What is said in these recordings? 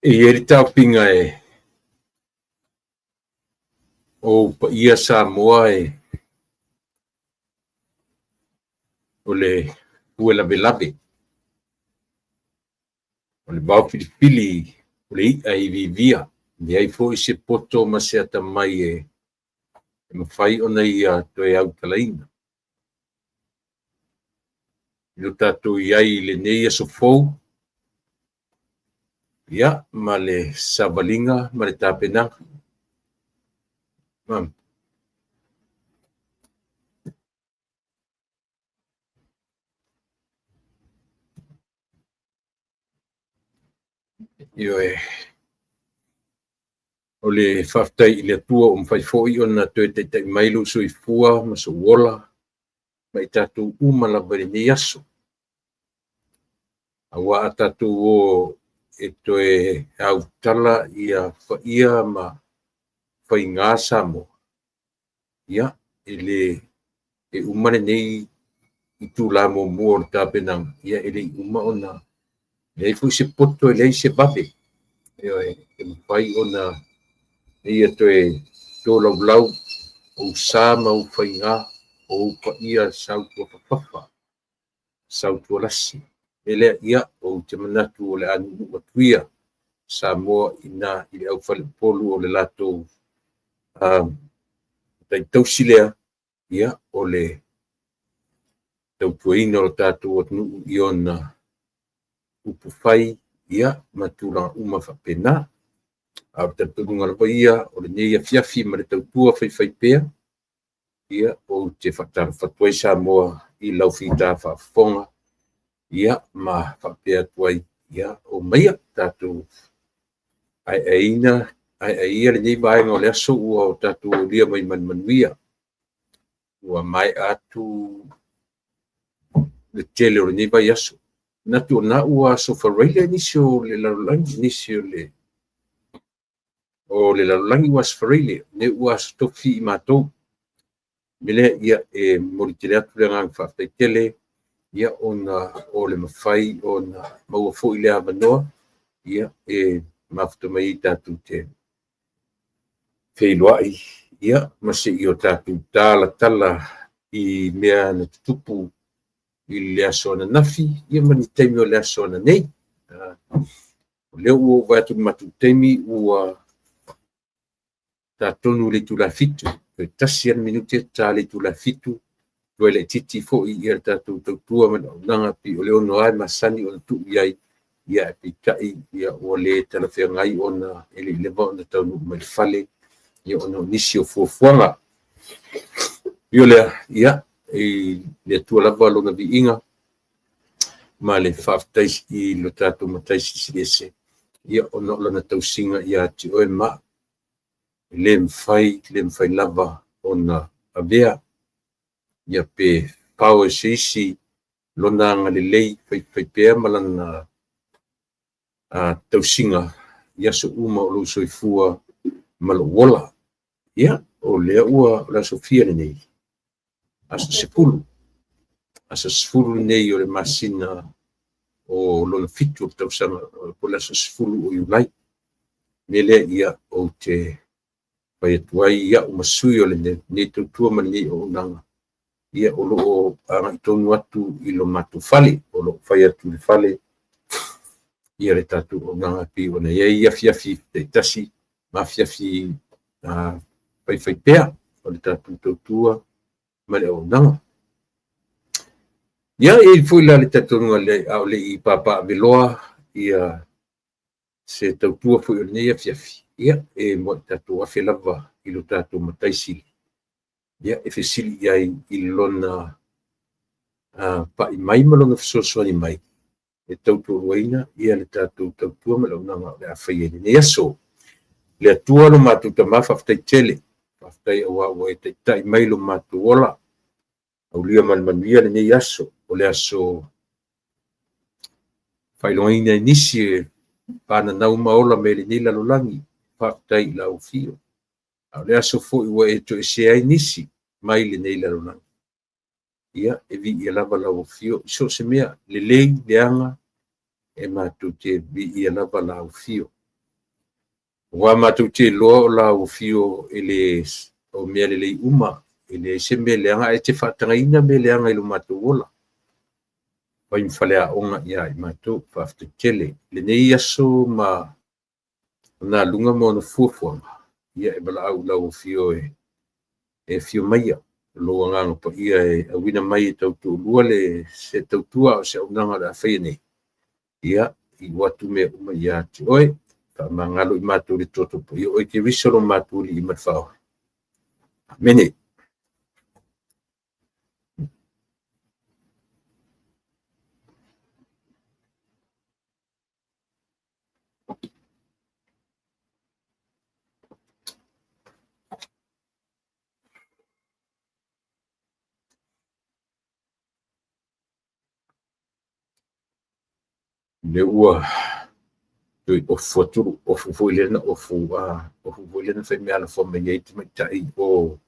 E i ai le taofiga e o ou paia Samoa e o le pue lavelave, o le vao filifili o le i'a e iviivia, e leai foi se poto ma se atamai e mafai ona ia toe autalaina. I lo tatou i ai i lenei aso fou, ia, ma le savaliga ma le tapenaga. Ioe. O le faafetai i le Atua ua mafai foi ona toe taitai mai lou soifua ma sou ola ma i tatou uma lava i lenei aso. Aua a tatou o e toe autala ia paia ma faiga Samoa, ia, e le e uma lenei itula muamua o le tapenaga, ia e le i uma ona leai foi se poto, e leai se vave. Ioe, e mafai ona ia toe tolaulau ou sa ma ou faiga, o ou paia sautuafafafa, sautualasi. E lea, ia, ou te manatu o le a nuunuu atu ia Samoa i ina i le aufaleupolu o le latou taitausi lea, ia, o le tautuaina o le tatou atunuu i ona upufai, ia, ma tulaga uma faapena. A o le talitonuga lava ia o lenei afiafi ma le tautua faifaipea, ia, ou te faatalofa atu ai Samoa i lau fita faafofoga, ia, ma faapea atu ai, ia, omaia tatou aeaeina aeaeia lenei vaega o le aso ua o tatou aulia mai ma le manuia. Ua maea atu le tele o lenei vaiaso. Manatu o lena ua aso Faraile nisi o le lalolagi, nisi o le lalolagi ua aso Faraile, nei ua aso Tofi i matou. Me lea, ia, e momoli tele atu le agaga faafetai tele, ia, ona o le mafai ona maua foi le avanoa, ia, e mafuta mai ai tatou te feiloai, ia, ma se i o tatou talatala i mea na tutupu i le aso ananafi, ia, ma ni taimi o le aso ananei. O lea ua ou vaai atu i le matou taimi ua ta tonu i le itula e 7, toe tasi lava le minute ta le itula e 7, toe laitiiti foi ia le tatou tautua ma le auaunaga pei o le 6 lava e masani ona tuu i ai, ia ae peitai ia ua le talafeagai ona e le i leva ona taunuu mai i le fale, ia ona o nisi o fuafuaga. Ui o lea, ia, i le Atua lava lona viiga ma le faafetai i lo tatou Matai Silisili Ese, ia ona o lana tausiga ia te oe ma au. E le mafai, le mafai lava ona avea ia pe fao e se isi lona agalelei faifaipea ma lana tausiga i aso uma o lou soifua ma lou ola. Ia, o lea ua o le aso fia lenei? Aso 10. Aso 10 lenei o le masina o lona 7 o le tausaga, po o le aso 10 o Iulai. Me lea, ia, ou te fai atu ai ia'u ma sui o lenei tautua ma lenei auaunaga, ia, o lo o agai tonu atu i lo matou fale, o lo o fai atu i le fale ia le tatou auaunaga pei ona i ai afiafi taitasi ma afiafi faifaipea o le tatou tautua ma le auaunaga. Ia, e i ai foi la le talitonuga a o le i papaaveloa ia se tautua foi o lenei afiafi, ia, e muai tatou afe lava i lo tatou Matai Sili, ia, e fesili i ai i lona pai mai ma lona fesoasoani mai e tautoaluaina ia le tatou tautua ma le auaunaga o le a faia i lenei aso. Le Atua lo matou Tama, faafetai tele, faafetai aua ua e taitai mai lo matou ola, aulia ma le manuia lenei aso, o le aso faailogaina e nisi e fananau ma ola mai lenei lalolagi, faafetai i lau afio. A o le aso foi ua e toesea ai nisi mai lenei lalolagi. Ia, e viia lava lau afio i so o se mea, lelei, leaga, e matou te viia lava lau afio. Aua matou te iloa o lau afio e le o mea lelei uma, e leai se mea leaga, ae e te faatagaina mea leaga i lo matou ola. Fai ma faleaoga ia i matou, faafetai tele. Lenei aso ma ona aluga ma ona fuafuaga, ia e valaau i lau afio e afio maia lou agaga paia e auina mai e tautoalua le se tautua a o se auaunaga o le a faia nei, ia, iu atu mea uma ia te oe, faamagalo i matou i le toto paia o oe Keriso lo matou Alii ma le Faaola. Amene. Le ua toe ofu atu, ofu foi lea na ofu, ofu foi lea na fai meaalofa mai ai tamaitai o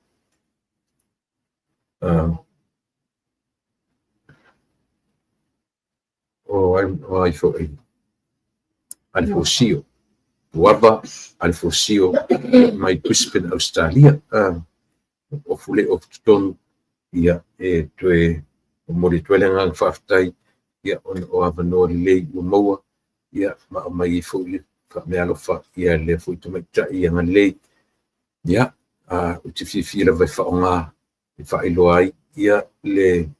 o ai foi, Alefosio, Puava Alefosio mai Brisbane, Australia. Ofu le ofu totonu, ia e toe momoli atu ai le agaga faafetai, ia ona o avanoa lelei ua maua, ia ma aumai ai foi le faameaalofa ia lea foi tamaitai agalelei. Ia, ou te fiafia lava e faaaoga e faailoa ai ia le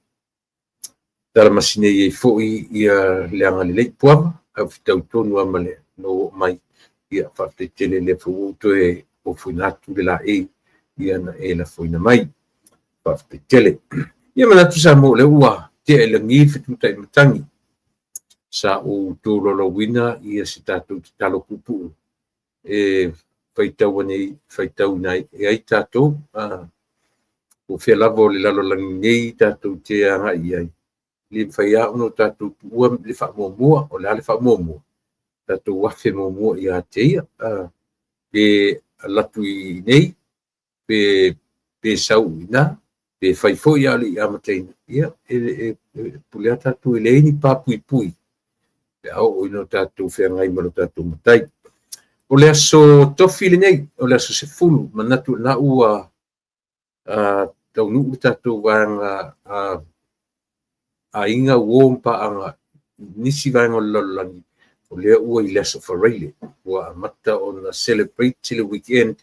talamasi nei ai foi ia le agalelei Puava, ae ou fetau tonu lava ma le lou oo mai. Ia, faafetai tele lea foi ua ou toe ofoina atu le laei ia na e lafoina mai. Faafetai tele. Ia manatu Samoa o lea ua tea i lagi le fetutai matagi. Sa ou tolaulauina ia se tatou tatalo puupuu e faitau nei, faitauina ai tatou, po o fea lava o le lalolagi nei tatou te agai i ai, e le mafai lava ona tatou tuua le faamuamua. O le a le faamuamua? Tatou afe muamua ia te ia. Pe alu atu i inei, pe sau i ina, pe fai foi a o le i amataina, ia e pule lava tatou, e leai ni papuipui pe a oo ina tatou feagai ma lo tatou Matai. O le aso tofi lenei, o le aso 10, manatu o lena ua taunuu le tatou vaega aiga, uo ma paaga i nisi vaega o le lalolagi, o lea ua i le aso Faraile, ua amata ona celebrate le weekend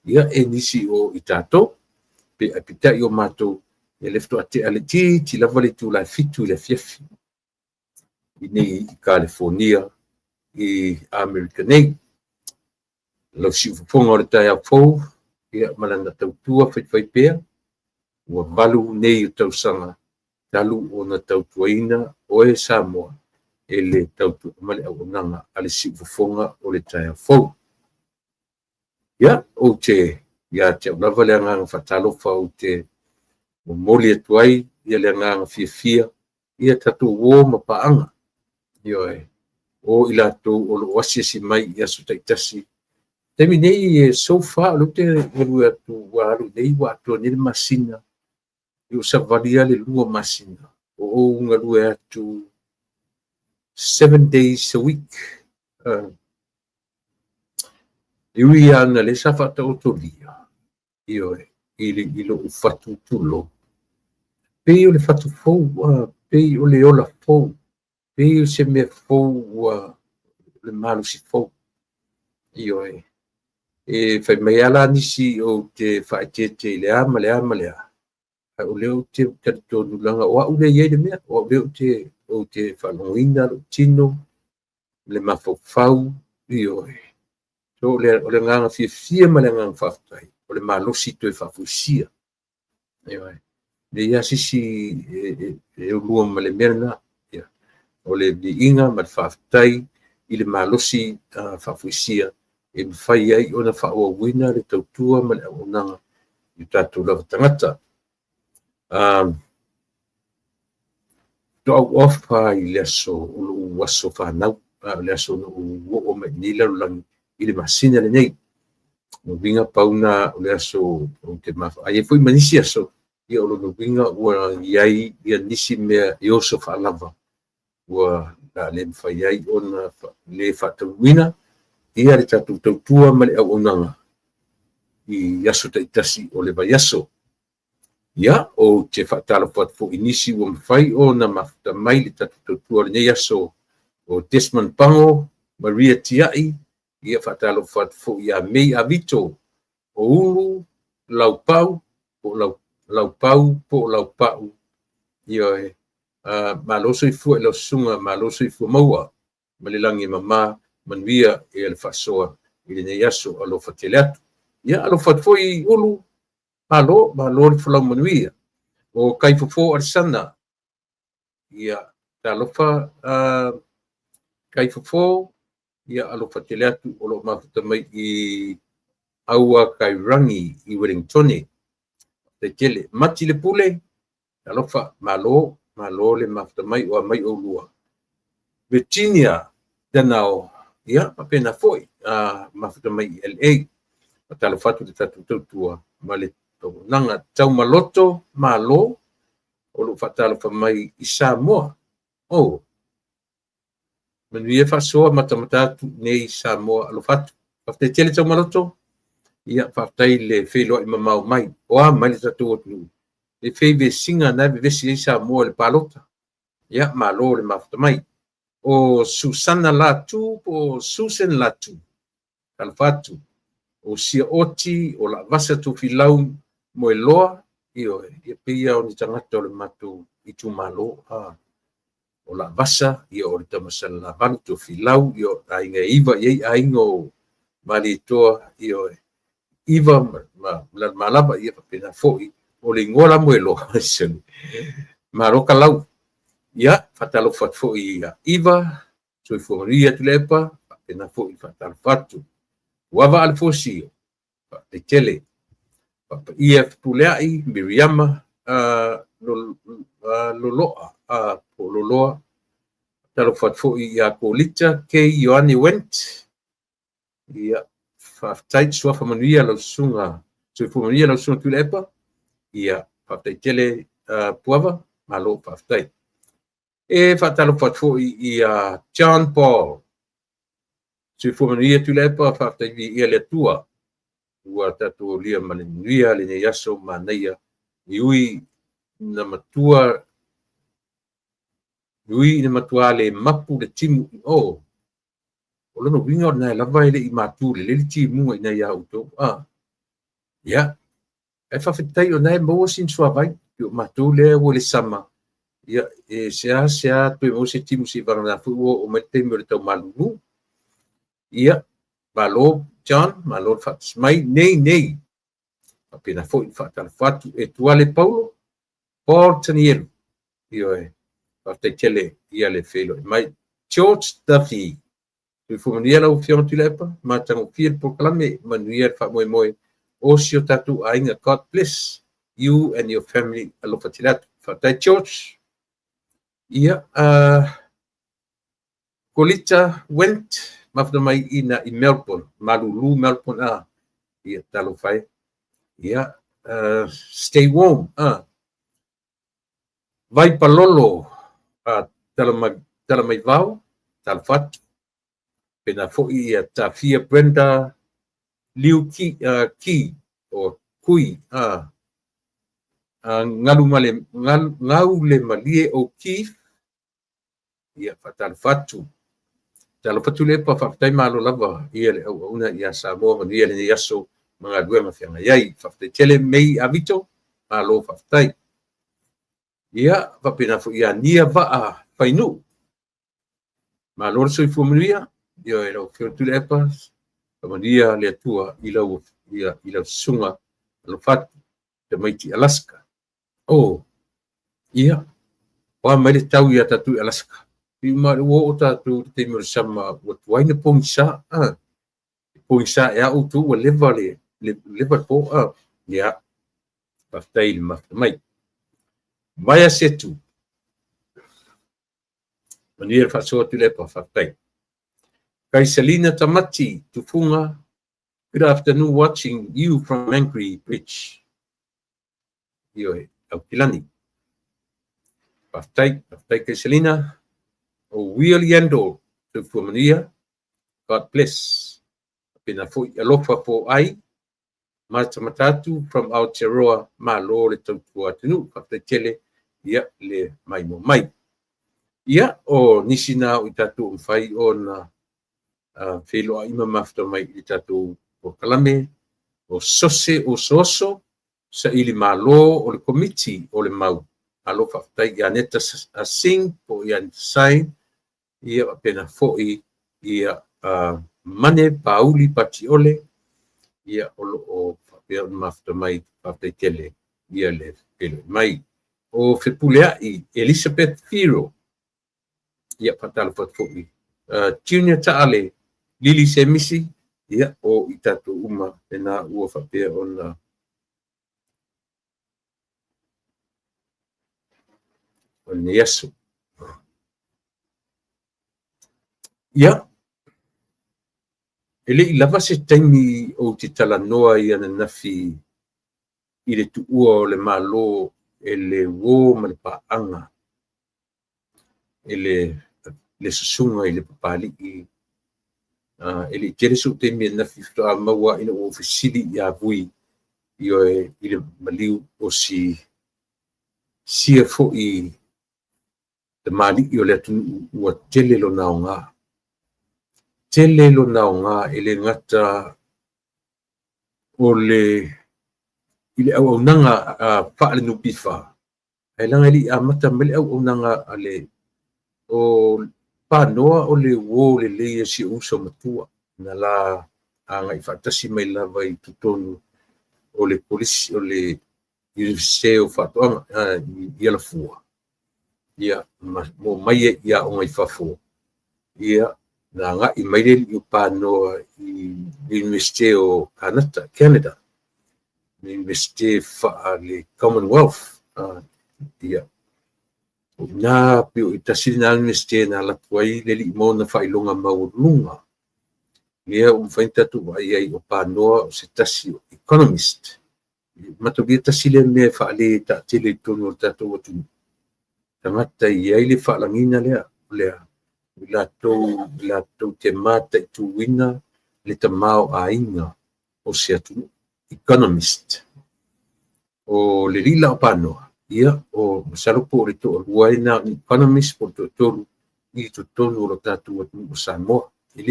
ia e nisi o i tatou. Pe peitai o matou, ia lea faatoa tea laitiiti lava le itula e 7 i le afiafi i nei i Kalifonia i Amerika nei. Lau siufofoga o le taeao fou, ia ma lana tautua faifaipea, ua 8 nei o tausaga talu ona tautuaina oe Samoa e le tautua ma le auaunaga a le siufofoga o le taeao fou. Ia, ou te ia te au lava le agaga faatalofa, ou te momoli atu ai ia le agaga fiafia ia tatou uo ma paaga. Ioe, o i latou o lo o asiasi mai i aso taitasi. Taimi nei, so far, o lea ou te galue atu, ua alu nei, ua atoa nei le masina, i o savali lava le 2 masina, o ou galue atu 7 days a week. E ui lava ona lea sa faataotolia, ioe, i lou fatu tulou, pei o le fatu fou, pei o le ola fou, pei o se mea fou ua le malosi fou. Ioe, e fai mai lava la nisi ou te faaeteete i le a ma le a ma le a. Ae o lea ou te talitonu leaga o au lea e i ai le mea, o au lea ou te faalogoina lou tino, le mafaufau, ioe. So o le agaga fiafia ma le agaga faafetai, o le malosi toe faafoisia. Ioe. Leai lava se isi e ulua ma le mea lena. O le viiga ma le faafetai i le malosi faafoisia e mafai ai ona faaauauina le tautua ma le auaunaga i o tatou lava tagata. Faatoa ou off lava i le aso o lou aso fanau, o le aso na ou oo mai i inei i le lalolagi i le masina lenei. O lona uiga pau lena o le aso ou te mafaufau. Ae i ai foi ma nisi aso, ia o lona uiga ua i ai nisi mea e oso faalava ua le a le mafai ai ona le faataunuuina ia le tatou tautua ma le auaunaga i aso taitasi o le vaiaso. Ia, ou te faatalofa atu foi i nisi ua mafai ona mafuta mai le tatou tautua o lenei aso, o Desmond Pango, Maria Tiai, ia faatalofa atu foi ia May Avito, o Ulu Laupau, po o Laupau po o Laupau, ioe, malo soifua i lau susuga, malo soifua maua ma le lagi e mama, manuia le faasoa i lenei aso, alofa tele atu. Ia, alofa atu foi Ulu, Malo, malo le folau manuia. O Kaifofo Alesana, ia, talofa Kaifofo, ia alofa tele atu o lo o mafuta mai i Aua Kairangi i Wellingtone. Faafetai tele. Mati le Pule, talofa, malo, malo le mafuta mai o a mai oulua. Virginia Danao, ia, faapena foi, mafuta mai i LA. Faatalofa atu i le tatou tautua ma le auaunaga. Taumaloto Malo, o lo o faatalofa mai i Samoa. Oh, manuia faasoa matamata atu nei i Samoa, alofa atu. Faafetai tele Taumaloto. Ia, faafetai le feiloai mamao mai. O a mai le tatou atunuu? Le feivesiga na e vevesi ai Samoa i le palota. Ia, malo le mafuta mai. O Susana Latu po o Susan Latu, talofa atu. O Sia Oti, o Laavasa Tofilau Moeloa, ioe, ia pei lava o ni tagata o le matou itumalo. O Laavasa, ia o le tama Salelavalu Tofilau, ia o aiga e 9 e i ai aiga o Malietoa, ioe, 9 ma Lalomalava, ia faapena foi. O le igoa la Moeloa, malo Kalau. Ia, faatalofa atu foi ia Iva, soifua manuia Tuilaepa, faapena foi faatalofa atu. Ua Alefosio, faafetai tele. Faapaia Fepuleai, Miriama, Loloa, po o Loloa. Faatalofa atu foi ia Kolita K. Ioane Went. Ia, faafetai, suafa manuia lau susuga, soifua manuia lau susuga Tuilaepa. Ia, faafetai tele Puava, malo faafetai. E faatalofa atu foi ia John Paul. Soifua manuia Tuilaepa, faafetai viia le Atua. Ua tatou aulia ma le manuia lenei aso manaia e ui na matua ui ina matua le mapu le timu i o. O lona uiga o lena lava e le i matu lelei le timuga i ina ia outou. Ia, ae faafetai o lena e maua sina suavai. O matou lea ua le sama, ia, e sea toe maua se timu se i vagana foi ua oo mai le taimi o le taumalulu. Ia, malo John, malo le faatasi mai. Nei, nei, faapena foi le faatalofa atu e Tuale Paulo, Paul Tanielu. Ioe, faafetai tele ia le feiloai mai. George Duffy, soifua manuia lau Afioga Tuilaepa, matagofie le polokalame, manuia le faamoemoe o si o tatou aiga. God bless you and your family. Alofa tele atu. Faafetai George. Ia, Kolita Went, mafuta mai ina i Melbourne, malulu Melbourne, ia, talofa e. Ia, stay warm, Vai Palolo, Talamaivao, talofa atu. Pena foi ia Tafia Brenda Liu Ki, Ki o Kui, Ngau le Malie o Keith. Ia, faatalofa atu. Talofa atu Tuilaepa, faafetai malo lava ia le auauna ia Samoa, manuia lenei aso ma galuega feagai ai. Faafetai tele May Avito, malo faafetai. Ia, faapena foi ia Nia Vaa Fainuu. Malo le soifua manuia. Ioe, lau Afioga Tuilaepa, faamanuia le Atua i lau, ia, i lau susuga alofa atu, tamaiti Alaska. Oh, ia, o a mai le tau ia tatou i Alaska. Pei uma ua oo tatou i le taimi o le sama ua tuai na pogisa. Ah, pogisa e a outou ua leva le leva le po. Ah, ia, faafetai i le mafuta mai. Maia Setu. Manuia le faasoa Tuilaepa, faafetai. Kaisalina Tamati, Tufuga, good afternoon, watching you from Angry Bridge. Ioe, Aukilani. Faafetai, faafetai Kaisalina. O Will Yandol, soifua manuia. God bless. Pena foi alofa po ai. Matamata atu from Aotearoa, malo le tautua atunuu. Faafetai tele, ia le maimoa mai. Ia, o nisi na o i tatou mafai ona feiloai ma mafuta mai i le tatou polokalame, o Sose Osooso, Saili Malo o le Komiti o le Mau. Malo faafetai ia Neta Singh po ia Neta Sain, ia faapena foi ia Mane Pauli Patiole, ia o lo o faapea ona mafuta mai, faafetai tele ia le feiloai mai. O Fepuleai Elizabeth Firo, ia faatalofa atu foi. Junior Taale, Lili Semisi, ia o i tatou uma lena ua faapea ona o lenei aso. Ia, e le i lava se taimi ou te talanoa i ananafi i le tuua o le Malo e le uo ma le paaga e le susuga i le Papalii. E le i tele sou taimi ananafi faatoa maua ina ua ou fesili ia Vui, ioe, i le maliu o si sia foi tamalii o le atunuu ua tele lona aoga. Tele lona aoga e le gata o le i le auaunaga faale NPF, ae leaga e le i amata mai le auaunaga a le o Panoa o le uo lelei a si ou uso matua na la agai faatasi mai lava i totonu o le kolisi o le Iunivesite o Faatoaga i Alafua, ia ma mo mai i aoga i fafo, ia na agai mai le alii o Panoa i le Iunivesite o Kanata, Canada, le Iunivesite faale Commonwealth. Ia, o ina pei o i tasi lena Iunivesite na alu atu ai le alii ma ona faailoga maualuluga. Lea ua mafai ona tatou vaai ai o Panoa o se tasi o economist. Mataulia tasi lea mea e faale taatele i totonu o le tatou atunuu. Tagata e i ai le faalagiga lea, o lea, i latou te mataituina le tamaoaiga o se atunuu, economist. O le alii la o Panoa, ia, o masalo po o le toalua ai na o ni economist po o le toatolu i totonu o lo tatou atunuu o Samoa. E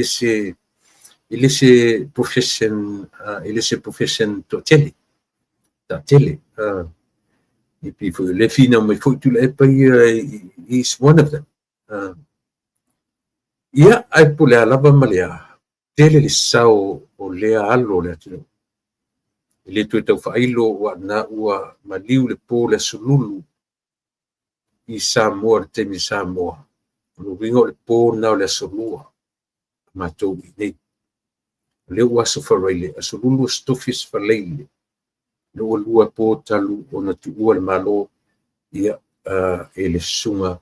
le se profession, e le se profession toatele, taatele. E pei foi o le finau mai foi Tuilaepa ia, is one of them. Ia, ae po o le a lava ma le a, tele le sao o lea alo o le atunuu. E le toe tau faailo ua na ua maliu le po le aso Lulu i Samoa, le taimi i Samoa. O le uiga o le po na o le aso Lua matou i nei. O lea ua aso Faraile, aso Lulu, aso Tofi, aso Faraile. Le ua lua po talu ona tuua le Malo, ia, e le susuga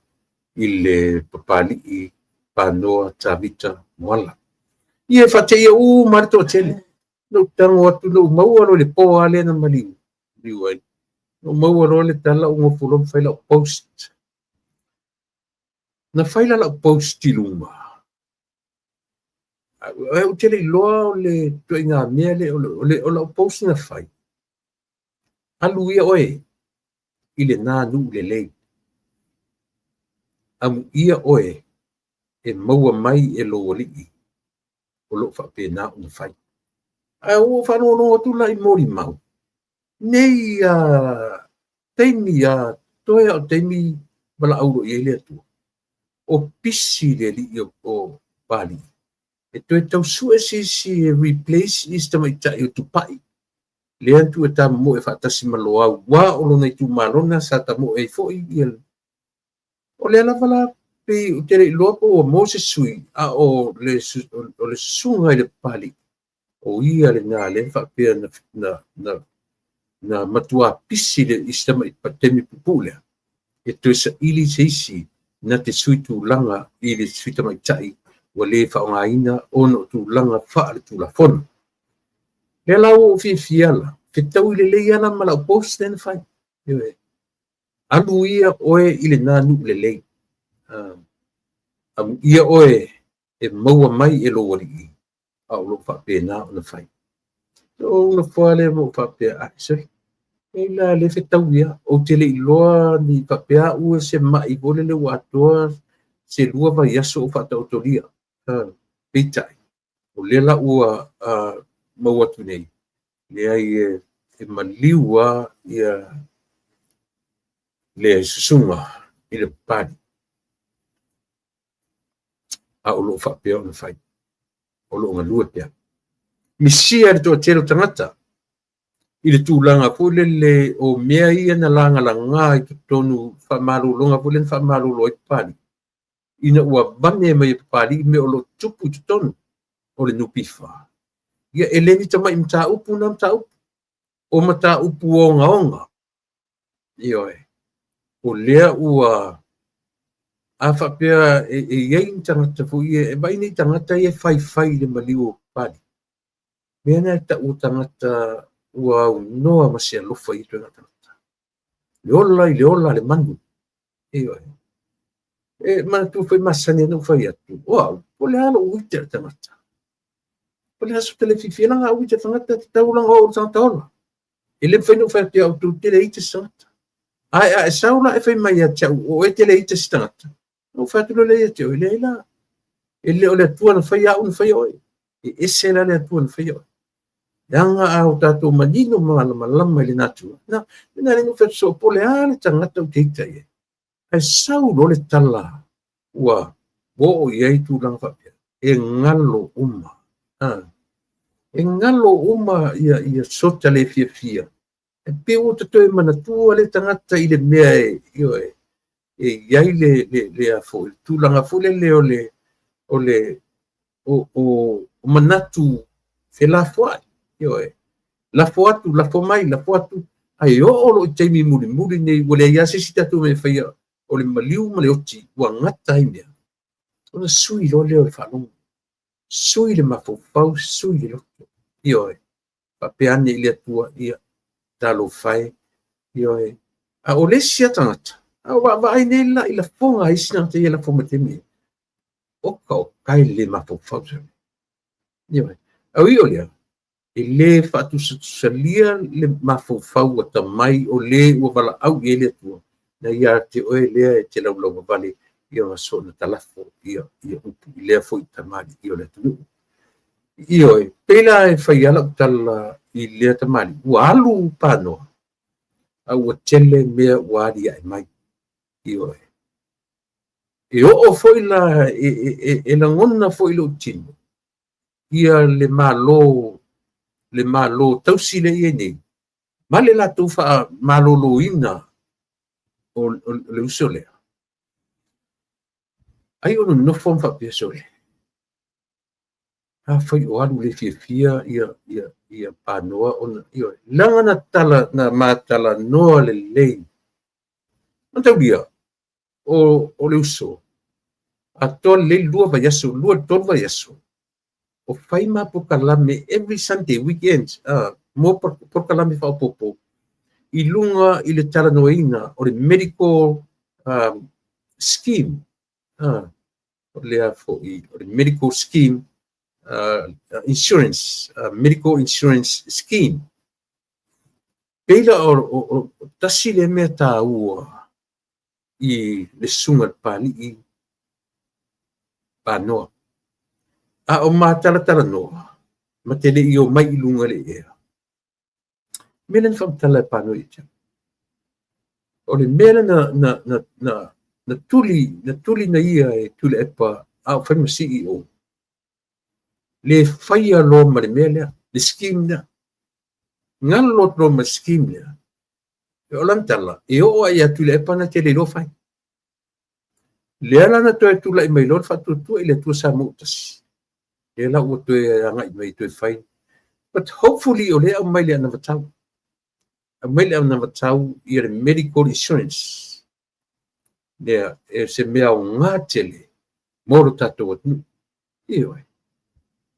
i le Papalii Panoa Tavita Moala. Ia e faateia uma le toatele. Na ou tago atu, na ou maua loa le po lava lea na maliu ai. Na ou maua loa le tala ou gofo loa ma fai lau post. Na fai la lau post i luga. Ou te le iloa o le ituaiga mea lea, o lau post na fai. Alu ia oe i lena nuu lelei. Amuia oe e maua mai e lou alii o loo faapena ona fai. Ae ua faalogologo atu la i molimau, nei taimi Toe lava o taimi valaau loa i ai le Atua, o pisi le alii o Papalii e toe tau sue se isi e replace i si tamaitai o Tupai, lea na tuu e tamomoe faatasi ma Loau, aua o lona itumalo lena sa tamoe ai foi ia. O lea lava la pei ou te le i iloa po ua maua se sui, a o le susuga i le Papalii, o ia lena lea na faapea na matua pisi i si tamai taimi puupuu lea, e toe saili se isi na te sui tulaga i le sui tamaitai ua le faaaogaina ona o tulaga faaletulafono. Lea la ua ou fiafia la, fetaui lelei lava la ma lau post lea na fai. Ioe. Alu ia oe i lena nuu lelei. Amuia oe e maua mai e lou alii, a o lo o faapena ona fai. Ou nofo lava lea ma ou faapea, ai, sole, e la le fetaui lava. Ou te le i iloa ni faapea au se mai foi lele ua atoa se 2 vaiaso o faataotolia. Peitai, o lea la ua maua atu nei, leai e maliu lava ia le susuga i le Papalii, a o lo o faapea ona fai, o lo o galue pea. Misia le toatele o tagata i le tulaga foi lele o mea ia na lagalaga i totonu faamalologa foi lea na faamalolo ai Papalii, ina ua vane mai e Papalii mea o lo o tupu i totonu o le NPF. Ia e le ni tamai mataupu na mataupu, o mataupu ogaoga. Ioe, o lea ua a faapea e i ai ni tagata foi ia, e vaai nei tagata ia e faifai i le maliu o Papalii. Mea na e tau o tagata ua aunoa ma se alofa i ituaiga tagata. Le ola i le ola a le manu. Ioe. E manatua foi masani ona ou fai atu, o au, po o le a lou ita i le tagata. Po o le a se tele fiafia leaga au ita i le tagata, tatau ona oo i le tagata ola. E le mafai ona ou fai atu ia outou te le ita se tagata. Ae a e sau la e fai mai ia te au, o oe te le ita se tagata, ona ou fai atu loa lea ia te oe, leai la. E le o le Atua na faia au na faia oe. E ese la le Atua na faia oe. Leaga a o tatou manino ma malamalama i le natura, na, na le na ou fai atu soo, po o le a le tagata ou te ita i ai. Ae sau loa le tala ua oo i ai tulaga faapea, e galo uma. E galo uma ia sota le fiafia. E pei ua toe manatua le tagata i le mea e, ioe, e i ai le a foi, le tulaga foi lele o le, o le, o manatu felafoai, ioe, lafo atu, lafo mai, lafo atu, ae oo loa i taimi mulimuli nei, ua leai lava se isi tatou mea e faia, o le maliu ma le oti ua gata ai mea, ona sui loa lea o le faalogo, sui le mafaufau, sui le loto, ioe, faapea ane i le Atua, ia, talofa e, ioe. A o le isi lava tagata, a o vaavaai nei la i lafoga a isi tagata ia e lafo mai i taimi nei, oka o kai le le mafaufau. Ioe. A ui o lea, e le faatusatusalia le mafaufau atamai o le ua valaau i ai le Atua, na ia te oe lea e te laulauvavale ia ma soona talafo ia upu i lea foi tamalii o le atunuu. Ioe, pei la e fai lava lau tala i lea tamalii, ua alu panoa, a ua tele mea ua aliae mai. Ioe. E oo foi la, e lagona foi lou tino, ia le Malo tausi lea e i ai nei, ma le latou faamaloloina o le uso lea. Ai o nonofo ma faapea sole, afai o alu le fiafia ia panoa ona, ioe, leaga na tala, na matalanoa lelei. Mataulia, o le uso, atoa lelei 2 vaiaso, 2 3 vaiaso, o fai ma polokalame every Sunday, weekends, mo polokalame faaopoopo, i luga i le talanoaina o le medical scheme, o le foi, o le medical scheme, insurance, medical insurance scheme. Pei la o tasi le mea tāua i le susuga i le Papalii panoa. A o matalatalanoa, ma te le i o mai i luga le ea. Mea lea na faamatala e panoa ia te au. O le mea lea na tuli na ia e Tuilaepa a o fai ma CEO, le faia loa ma le mea lea, le scheme lea. Galo loa ma le scheme lea. O lana tala, e oo ai ia Tuilaepa na te le iloa fai. Lea la na toe tulai mai loa le Faatuatua i le Atua Samoa ua Tasi. Lea la ua toe agai mai toe fai. But hopefully o lea aumai le anavatau. Aumai le anavatau ia le medical insurance. Lea e se mea aoga tele mo lo tatou atunuu. Ioe.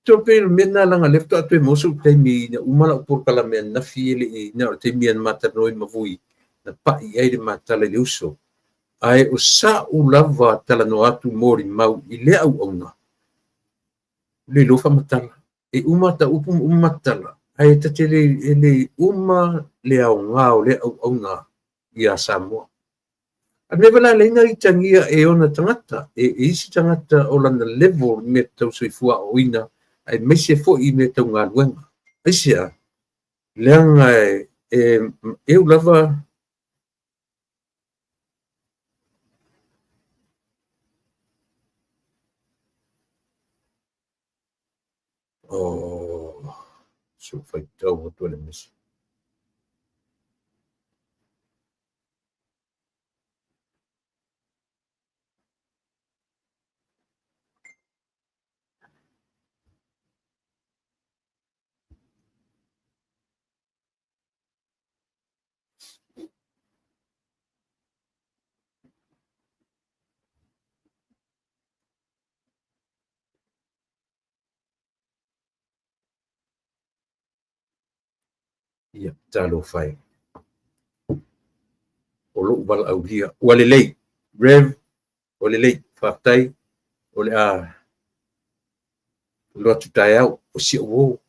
To pe le mea na laga lea faatoa toe maua sou taimi ina uma lau polokalame ananafi e le i na o le taimi na matalanoa ma Vui na pai ai le matala i le uso. Ae o sa'u lava talanoa atu molimau i lea auauna, le iloa faamatala. E uma ta upu ma uma matala, ae ta te le, e le uma le aoga o lea auauna ia Samoa. A mea vala leina itagia e ona tagata, e isi tagata o lana level i mea tau soifua aoaoina, aemaise foi i mea tau galuega. Aisea? Leaga e eu lava o so faitau atu le misi. Ia, talofa e. O lou valaaulia. Ua lelei. Rev, ua lelei. Faafetai. O le a lo atu taeao. O si au o.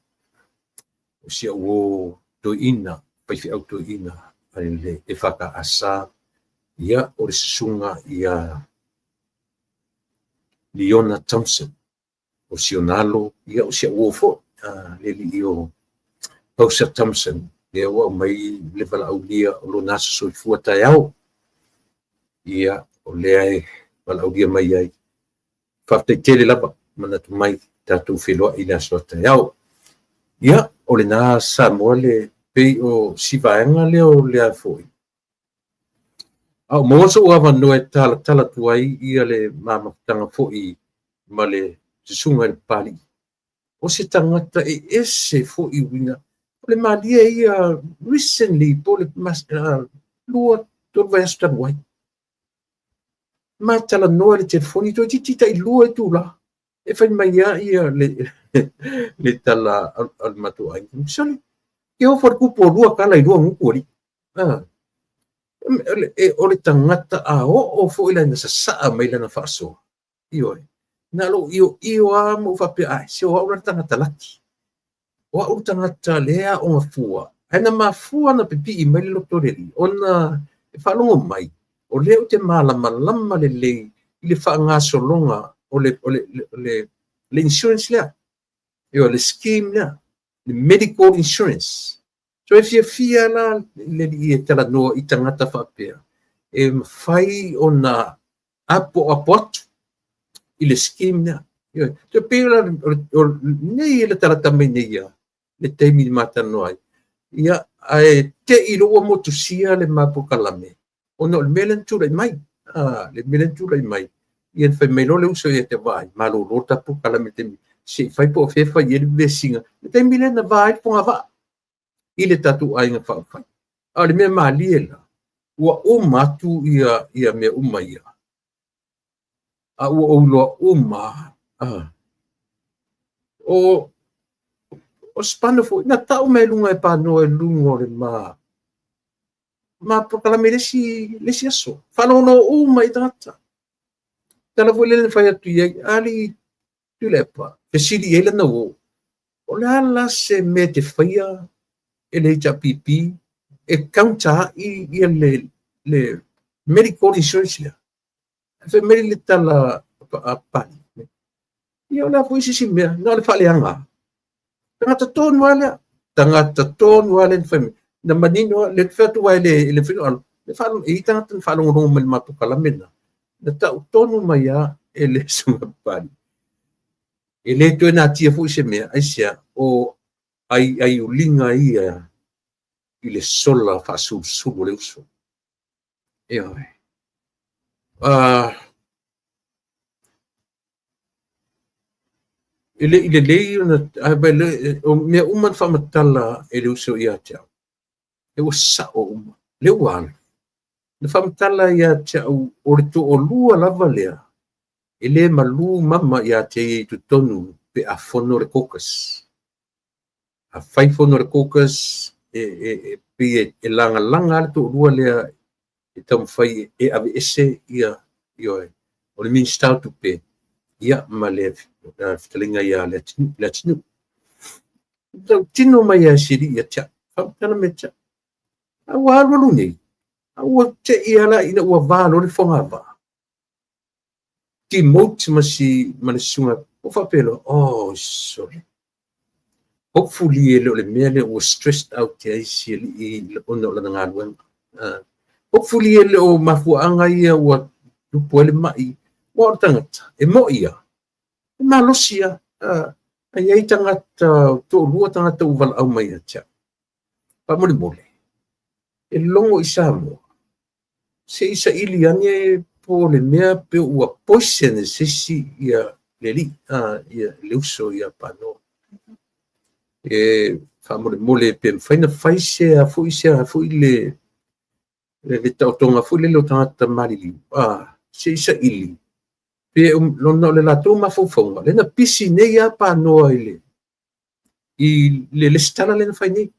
O si au o toeaina. Faifeau toeaina. Le EFKS. Ia, o le susuga ia Leona Thompson. O si ona alo, ia o si au o foi. Le alii o Pausa Thompson. Lea ua aumai le valaaulia o lona aso soifua taeao. Ia, o lea e valaaulia mai ai. Faafetai tele lava, manatu mai tatou feloai i le aso a taeao. Ia, o lena Samoa le pei o si vaega lea o lea foi. A o maua sou avanoa e talatala atu ai ia le mamafutaga foi ma le susuga i le Papalii. O se tagata e ese foi uiga. O le malie ia recently po o le 2, 3 vaiaso talu ai. Ma talanoa i le telefoni toeitiiti tai 2 itula. E fai mai a ia le tala a le matou aiga. Sole, ke ofo le kupu o lua kala i lua gutu alii. O le tagata a oo foi lana sasaa mai lana faasoa. Ioe. Na lou io io a ma ou faapea, ai, se o au la le tagata laki. O au le tagata lea o gafua. Ae na mafua na pipii mai le loto o le alii, ona e faalogo mai, o lea ou te malamalama lelei i le faagasologa o le insurance lea. Ioe, le scheme lea, le medical insurance. So e fiafia la le alii e talanoa i tagata faapea, e mafai ona apo apo atu i le scheme lea. Ioe. So pei la o nei le talata mai nei ia, le taimi i matalanoa ai. Ia, ae te i loa ua motusia le mapolokame, ona o le mea lea na tulai mai. Le mea lea na tulai mai, ia na fai mai loa le uso ia te vaai, malolo ta polokalame taimi, se i fai po o fea fai ai le vesiga. Le taimi lea na va ai le fogavaa i le tatou aiga faaupufai. A o le mea malie la, ua uma atu ia mea uma ia. A ua ou iloa uma. O Spano foi, na tau mai luga e panoa i luga o le ma polokalame le isi aso. Faalogologo uma i tagata. Tala foi lea na fai atu i ai, ali Tuilaepa, fesili i ai lana uo. O le a la se mea te faia e le HRPP e counter ai ia le medical insurance lea. Fai mai le tala a Papalii. Ia o le a foi se isi mea, na o le faaleaga. Tagata tonu lava lea. Tagata tonu lava lea na fai mai. Na manino le fai atu ai le fai alo. Le faalogo, e i ai tagata na faalogologo mai i le matou polokalame lena, na tau tonu mai lava e le Susuga Papalii, e le toe natia foi se mea, aisea? O aiaiuliga ia i le sola faasulusulu a le uso. Ioe. E le i lelei ona, o mea uma na faamatala e le uso ia te au, e ua sao uma. Lea ua alu, na faamatala ia te au o le toalua lava lea, e le malu mama ia te ia i totonu pe a fono le caucus. A fai fono le caucus, e pei e lagalaga le toalua lea e taumafai e aveese ia, ioe, o le Minisita o Tupe, ia, ma le fetalaiga ia Leatinuu. Tautino mai lava e si alii ia te au, faamatala mai ia te au. A ua alu alu nei, a ua te i lava ina ua va loa le fogavaa, demote ma si ma le susuga, ua faapea loa, oh sole. Hopefully e le o le mea lea ua stressed out ai si alii ona o lana galuega. Hopefully e le o mafuaaga ia ua tupu ai le mai. Ua o le tagata, e moi ia, e malosi ia. Ai ai tagata, toalua tagata ua valaau mai ia te au. Faamolemole, e logo i Samoa, se i saili ane po o le mea pe ua poison e se isi ia le alii, ia le uso ia Panoa. E faamolemole pe mafai ona fai se a foi se a foi le taotoga foi lele o tagata maliliu, se i saili pe ona o le latou mafaufauga lea na pisi nei a Panoa i le lesitala lea na fai nei.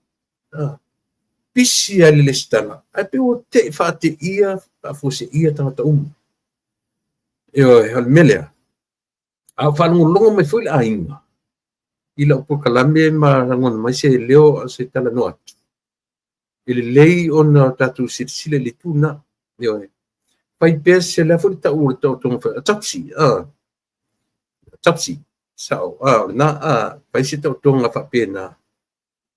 Pisi lava i le lesitala, ae pe ua te faateia, faafuaseia tagata uma. Ioe, o le mea lea, a o faalogologo mai foi le aiga i lau polokalame ma lagona mai se leo se talanoa atu, e lelei ona tatou silasila i le itu lena. Ioe, fai pea se lea foi le tau o le taotoga fai, autopsy, autopsy, sao, o lena, fai se taotoga faapena,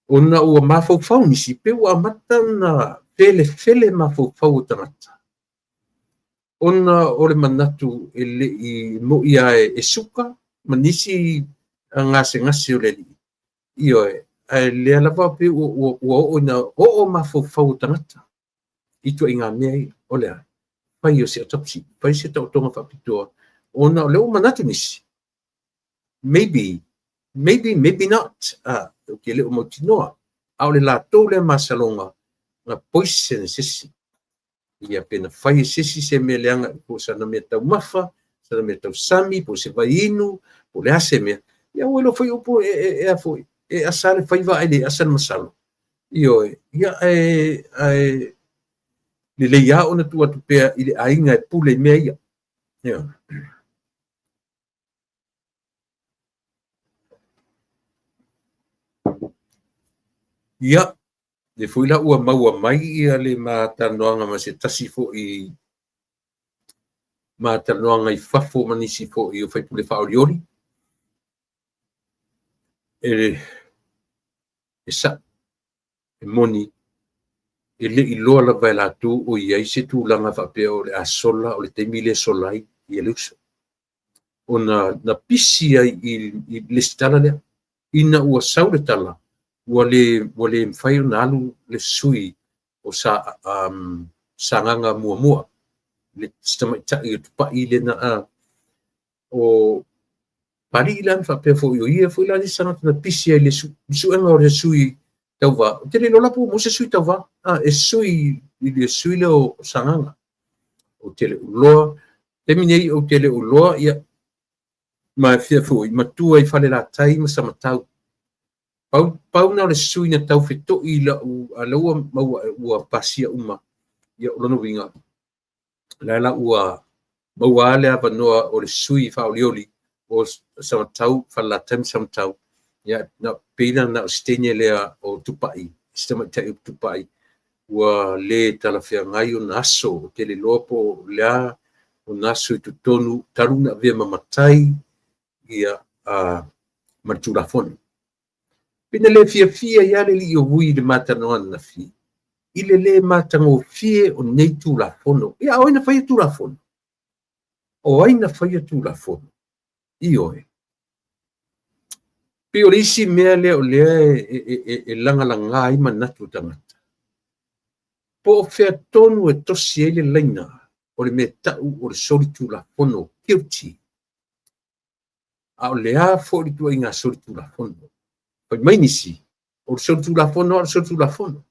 ona ua mafaufau nisi, pe ua amata ona felefele mafaufau o tagata, ona o le manatu e le i moi lava e suka ma nisi gasegase o le alii. Ioe, ae lea lava pe ua oo ina oo mafaufau o tagata i ituaiga mea ia. O le a? Fai o se autopsy, fai se taotoga faapitoa, ona o lea ua manatu nisi, maybe, maybe, maybe not, ou te le o mautinoa, a o le latou lea masaloga, na poison e se isi. Ia pe na fai e se isi se mea leaga, po o sana mea taumafa, sana mea tausami, po o se vaiinu, po o le a se mea. Ia ua iloa foi upu e a foi, e asa le faiva ae le asa le masalo. Ioe, ia ae lelei lava ona tuu atu pea i le aiga e pule i mea ia. Ia. Ia, le foi la ua maua mai ia le matalanoaga ma se tasi foi matalanoaga i fafo ma nisi foi o faipule faaolioli, e sa'o, e moni, e le i loa lava e latou o i ai se tulaga faapea o le a sola, o le taimi lea e sola ai ia le uso. Ona na pisi ai i le lesitala lea, ina ua sau le tala, ua le mafai ona alu le sui o Sagaga muamua, le tamaitai o Tupai lea na o Palii la na faapea foi o ia foi la le isi tagata na pisi ai i le suega o le sui tauva. Ou te le iloa la po ua maua se sui tauva, e sui i le sui lea o Sagaga. Ou te le o iloa, taimi nei ou te le o iloa, ia, ma fia foi, matua i Falelatai ma Samatau. Pau na o le sui na tau fetoi i lau, a lea ua maua ua pasia uma, ia o lona uiga, la la ua maua le avanoa o le sui faaolioli o Samatau, Falelatai ma Samatau. Ia, na pei na o se teine lea o Tupai, se tamaitai o Tupai, ua le talafeagai ona aso, ou te le iloa po o le a ona aso i totonu, talu na avea ma matai, ia, ma le Tulafono. Pe na le fiafia ia le alii o Vui i le matalanoa ananafi. I le lē matagofie o nei Tulafono. Ia, o ai na faia Tulafono? O ai na faia Tulafono? Ioe. Pei o le isi mea lea o lea e lagalaga ai manatu o tagata, po o fea tonu e tosi ai le laina o le mea tau o le solitulafono, guilty, a o le a foi le ituaiga solitulafono. Fai mai nisi, o le solitulafono lava o le solitulafono.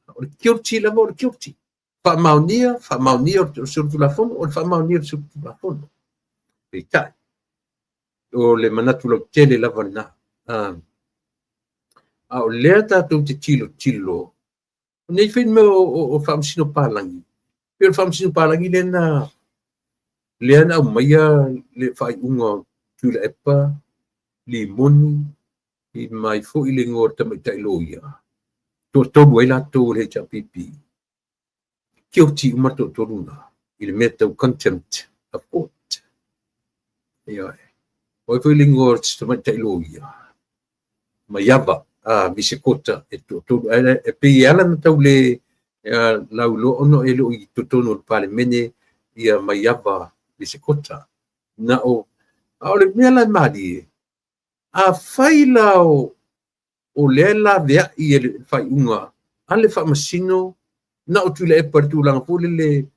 O le guilty lava o le guilty. Faamaonia, faamaonia o le solitulafono, o le faamaonia o le solitulafono. Peitai, o le manatu lautele lava lena. A o lea tatou te tilotilo, o nei foi mea o faamasino palagi, pei o le faamasino palagi lea na aumaia le faaiuga o Tuilaepa, Limoni, mai foi le igoa o le tamaitai loia, toatolu ai latou o le HRPP. Guilty uma le toatolu na i le mea tau contempt of court. Ioe. O ai foi le igoa o le tamaitai loia? Maiava, Visekota, e toatolu. E pei e ala na tau le lauiloa ona e le o i totonu o le Palemene ia Maiava Visekota. Na o, a o le mea la e malie, a fai la o lea e laveai e le faaiuga a le faamasino na o Tuilaepa i le tulaga foi lele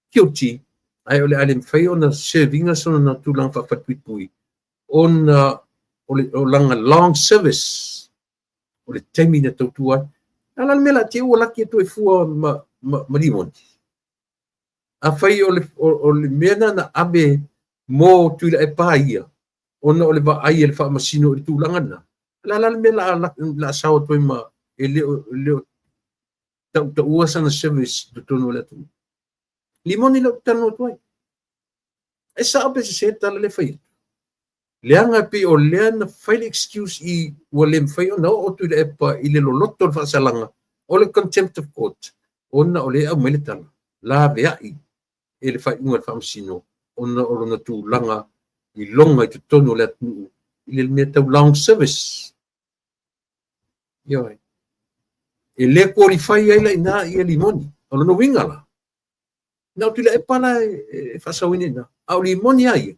guilty, ae o le a le mafai ona serve ina sona tulaga faafalepuipui ona o lana long service, o le taimi na tautua ai. A la le mea la te ua laki atu ai fua ma Limoni. A fai o le mea na ave mo Tuilaepa ia, ona o le vaai e le faamasino i le tulaga lena, la le mea la sao atu ai ma e le o tautaua sana service i totonu o le atunuu. Limoni lea ou te talanoa atu ai. E sao pe sese le tala lea e fai atu. Leaga pei o lea na fai le excuse i ua le mafai ona oo Tuilaepa i le loloto o le faasalaga o le contempt of court, ona o lea e aumai le tala laveai e le faaiuga a le faamasino ona o lona tulaga iloga i totonu o le atunuu i le mea tau long service. Ioe. E le qualify ai la ina ia Limoni. O lona uiga la, na o Tuilaepa la e faasauina ina. A o Limoni a ia,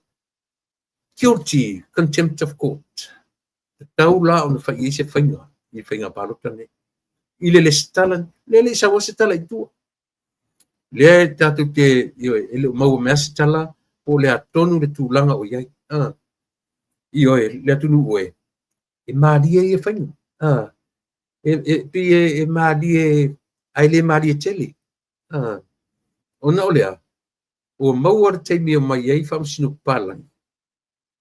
guilty contempt of court. Tatau la ona fai ai se faiga i faiga palota nei. I le lesitala, lea le i sau se tala i tua. Lea e tatou te, ioe, e le o maua mai se tala po o le atonu le tulaga o i ai. Ioe, le atunuu e malie ia faiga. E pei e malie, ae le malie tele. Ona o lea, ua maua le taimi o mai ai faamasino palagi.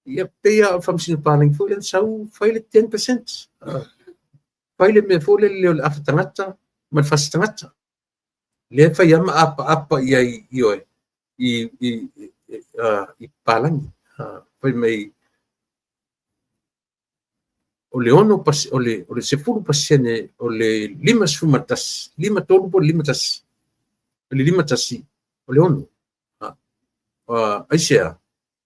Ia pei a o le faamasino palagi foi lea na sau fai le 10%. Fai le mea foi lele o le afa tagata ma le fasi tagata. Lea fai ama apaapa i ai, ioe, i palagi. Fai mai o le ono pas, o le 10% o le 51, 53 po o le 51, o le 51, o le ono. Aisea,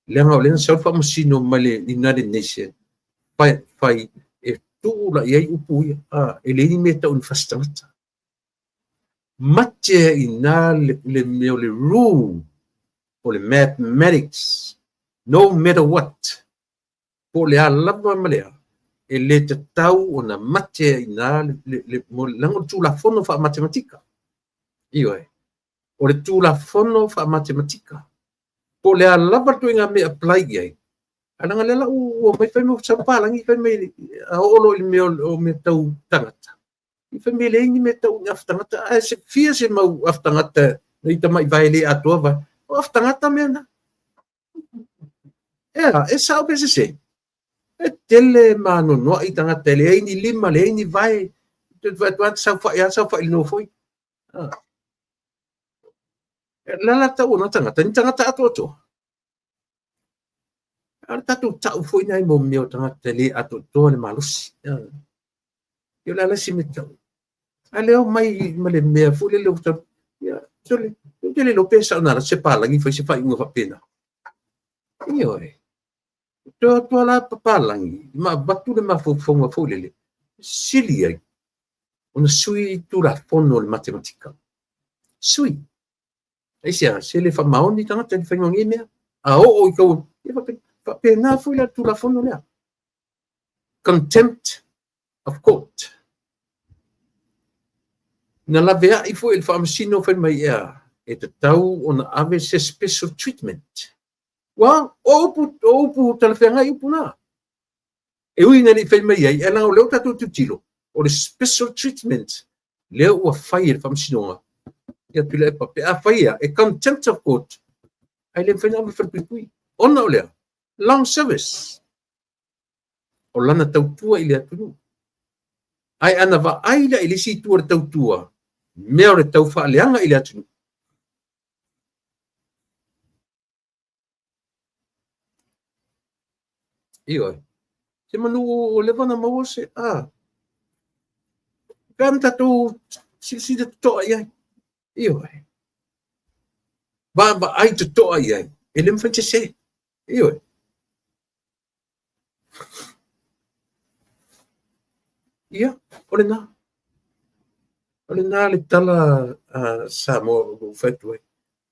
leaga o lea na sau faamasino mai le United Nation, fai e tuu la i ai upu ia, e leai ni mea tau ni fasi tagata. Mate i na le mea o le rule o le mathematics, no matter what, po o le a lava ma le a, e le tatau ona mate i na le leaga o le Tulafono faamatematika. Ioe. O le Tulafono faamatematika. Po o le a lava le ituaiga mea apply i ai. Ae leaga lea la ua mai fai mai sau palagi fai mai a oo loa i le mea o mea tau tagata. I fai mai leai ni mea tau ni afa tagata. Ae se fia se mau afa tagata na i tamai vae le atoa vae. O afa tagata mea na. E sao pe sese. E tele manonoai tagata e leai ni lima, leai ni vae. Te vai atu saofai a saofai le nofoi. La la tau ona tagata, ni tagata atoatoa. A o le tatou tau foi nai mo mea o tagata le atoatoa le malosi. Ia o le ala si me tau. A leo mai ma le mea foi lele o tau. Ia, sole, ou te le iloa pe sao na ala se palagi fai se faaiuga faapena. Ioe. Toe atu la papalagi, ma avatu le mafaufauga foi lele, sili ai. Ona sui Tulafono o le Matematika. Sui. Aisea? Se le faamaoni tagata i le faiga o nei mea. A oo i tau, ia faapena foi la le Tulafono lea. Contempt of court. Na laveai foi e le Faamasino fai mai ea, e tatau ona ave se special treatment. Ua, o upu talafeagai upu na. E ui ina le i fai mai ai, ae leaga o lea ua tatou tilotilo, o le special treatment lea ua fai e le Faamasinoga ia Tuilaepa pe a fai ea, e contempt of court, ae le mafai ona ave i le falepuipui. Ona o lea, long service, o lana tautua i le atunuu. Ae ana vaai la i le isi itu o le tautua, mea o le taufaaleaga i le atunuu. Ioe. Se manu ua leva ona maua se a. Pe ana tatou silasila totoa i ai. Ioe. Vaavaai totoa i ai. E le mafai ona sese. Ioe. Ia, o lena. O lena le tala a Samoa o lou fai atu ai.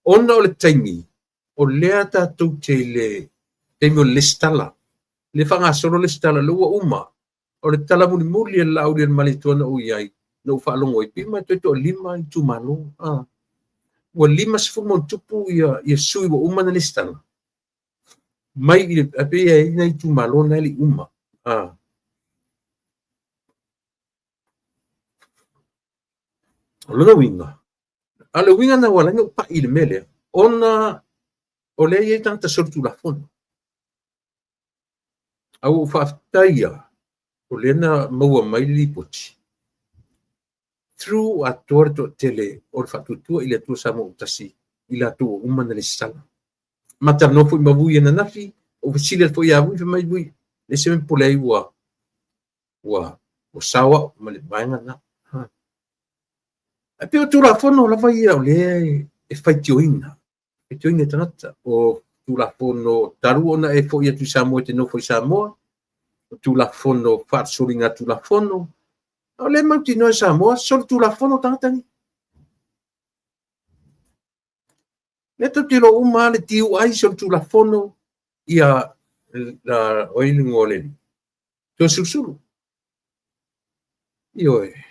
Ona o le taimi, o lea tatou te i le taimi o le lesitala. Le faagasolo lesitala, lea ua uma. O le tala mulimuli a le Laaulialemalietoa na ou i ai, na ou faalogo ai, pei ma toe toalima itumalo. Ua 50 ma ona tupu ia sui ua uma na lesitala. Mai i le, pei e i ai nai itumalo na e le i uma. O lona uiga, a o le uiga lena ua ala ai ona ou pai i le mea lea, ona o lea e i ai tagata solitulafono. A ua ou faafetai lava, o lea na maua mai le lipoti, through atoa le toatele o le Faatuatua i le Atua Samoa ua Tasi i latou ua uma ona lesitala. Ma talanoa foi ma Vui ananafi, ou fesili atu foi ia Vui, fai mai Vui, leai se mea e popole ai ua sao au ma le vaega lena. Ae pei o Tulafono lava ia o lea e faitioina, faitioina e tagata. O Tulafono talu ona e foi atu i Samoa e te nofo i Samoa, o Tulafono faasoliga Tulafono, a o lea e mautinoa e Samoa, solitulafono tagata nei. Lea tou te iloa uma lava le DUI solitulafono, ia o ai le igoa o le alii? Toeolesulusulu. Ioe.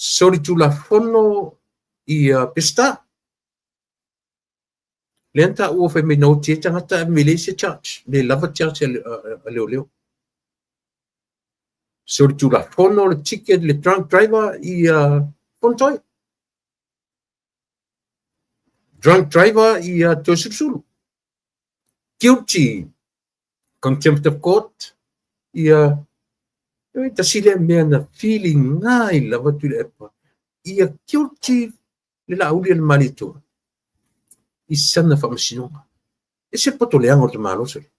Solitulafono ia Peseta. Lea na taua fai mai na oti ai tagata ae mai leai se charge, le lava charge a leoleo. Solitulafono le ticket le drunk driver ia Fonotoe. Drunk driver ia Toeolesulusulu. Guilty contempt of court ia e tasi lea mea na filiga ai lava Tuilaepa ia guilty le Laaulialemalietoa i sana faamasinoga. Ese le poto leaga o le tamaloa sole.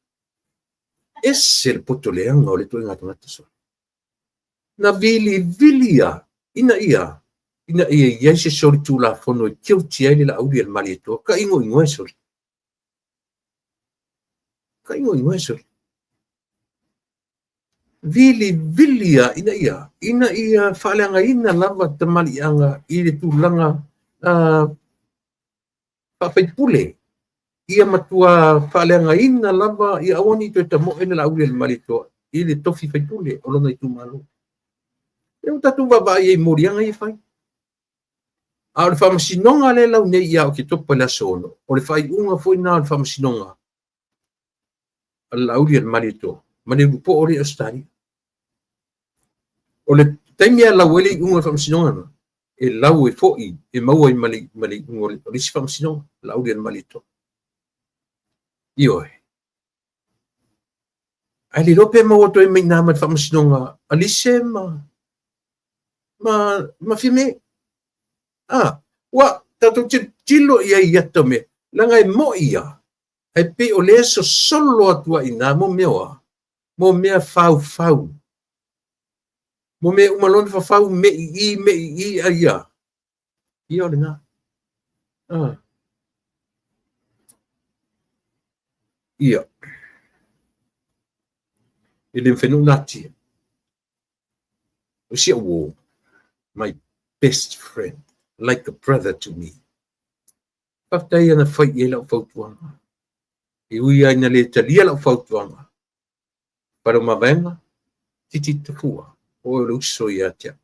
Ese le poto leaga o le ituaiga tagata sole. Na vilivili ia ina ia i ai se solitulafono e guilty ai le Laaulialemalietoa. Ka igoigoa e sole. Ka igoigoa e sole. Vilivili ia ina ia faaleagaina lava tamaliiaga i le tulaga faafaipule. Ia matua faaleagaina lava ia aua ne i toe tamoe le Laaulialemalietoa i le tofi faipule o lona itumalo. E ua tatou vaavaai ai i moliaga ia e fai. A o le faamasinoga lea lau nei ia Oketopa i le aso 6, o le faaiuga foi lena o le faamasinoga a le Laaulialemalietoa ma le ulupo o le Ausetalia. O le taimi a lau ai le iuga o le faamasinoga na, e lau e foi e maua ai ma le iuga o le isi faamasinoga, Laaulialemalietoa. Ioe. Ae le iloa pe maua atu ai mai i ma le faamasinoga a Lise ma Fiame. Ua tatou tilotilo i ai i ata o mea, leaga e moi ia, ae pei o lea e sosolo atu ai i ina mo mea o a? Mo mea faufau. Mo mea uma loa ona fafau mei i, mei i, a ia. Ia o lena. Ia. E le mafai ona ou natia. O si au uo. My best friend, like a brother to me. Faafetai ana fai i ai lau fautuaga. E ui lava ina le talia lau fautuaga, Faleomavaega, Titi Tafua, o oe o le uso ia te au.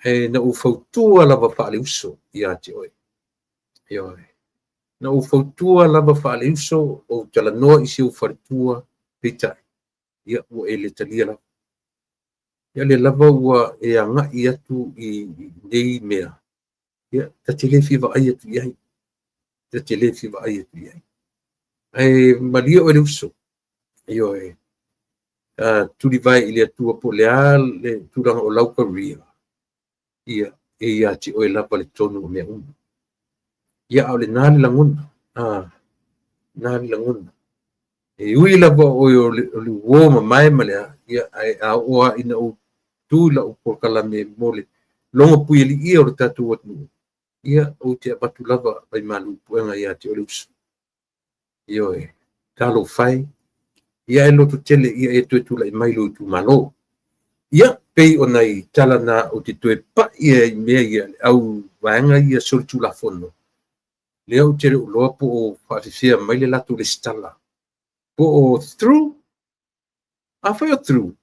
Ae na ou fautua lava faaleuso ia te oe. Ioe. Na ou fautua lava faaleuso, ou talanoa i si ou faletua, peitai, ia ua e le talia lava. Ia lea lava ua e agai atu i nei mea, ia ta te le fia vaai atu i ai. Ta te le fia vaai atu i ai. Ae malie oe le uso. Ioe. Tulivae i le Atua po o le a le tulaga o lau career, ia, e ia te oe lava le tonu o mea uma. Ia, a o lena le lagona. Lena le lagona. E ui lava o oe o le uo mamae ma le a, ia, ae a oo lava ina ou tu i lau polokalame mo le logo puialiia o le tatou atunuu, ia, ou te avatu lava vaimalu i puega ia te oe le uso. Ioe, talofa e, ia e lototele ia e toe tulai mai lou itumalo. Ia, pei o nai tala na ou te toe pai ai i mea ia, le au vaega ia solitulafono, lea ou te le o iloa po o faafefea mai le latou resitala, po o through, afai o through,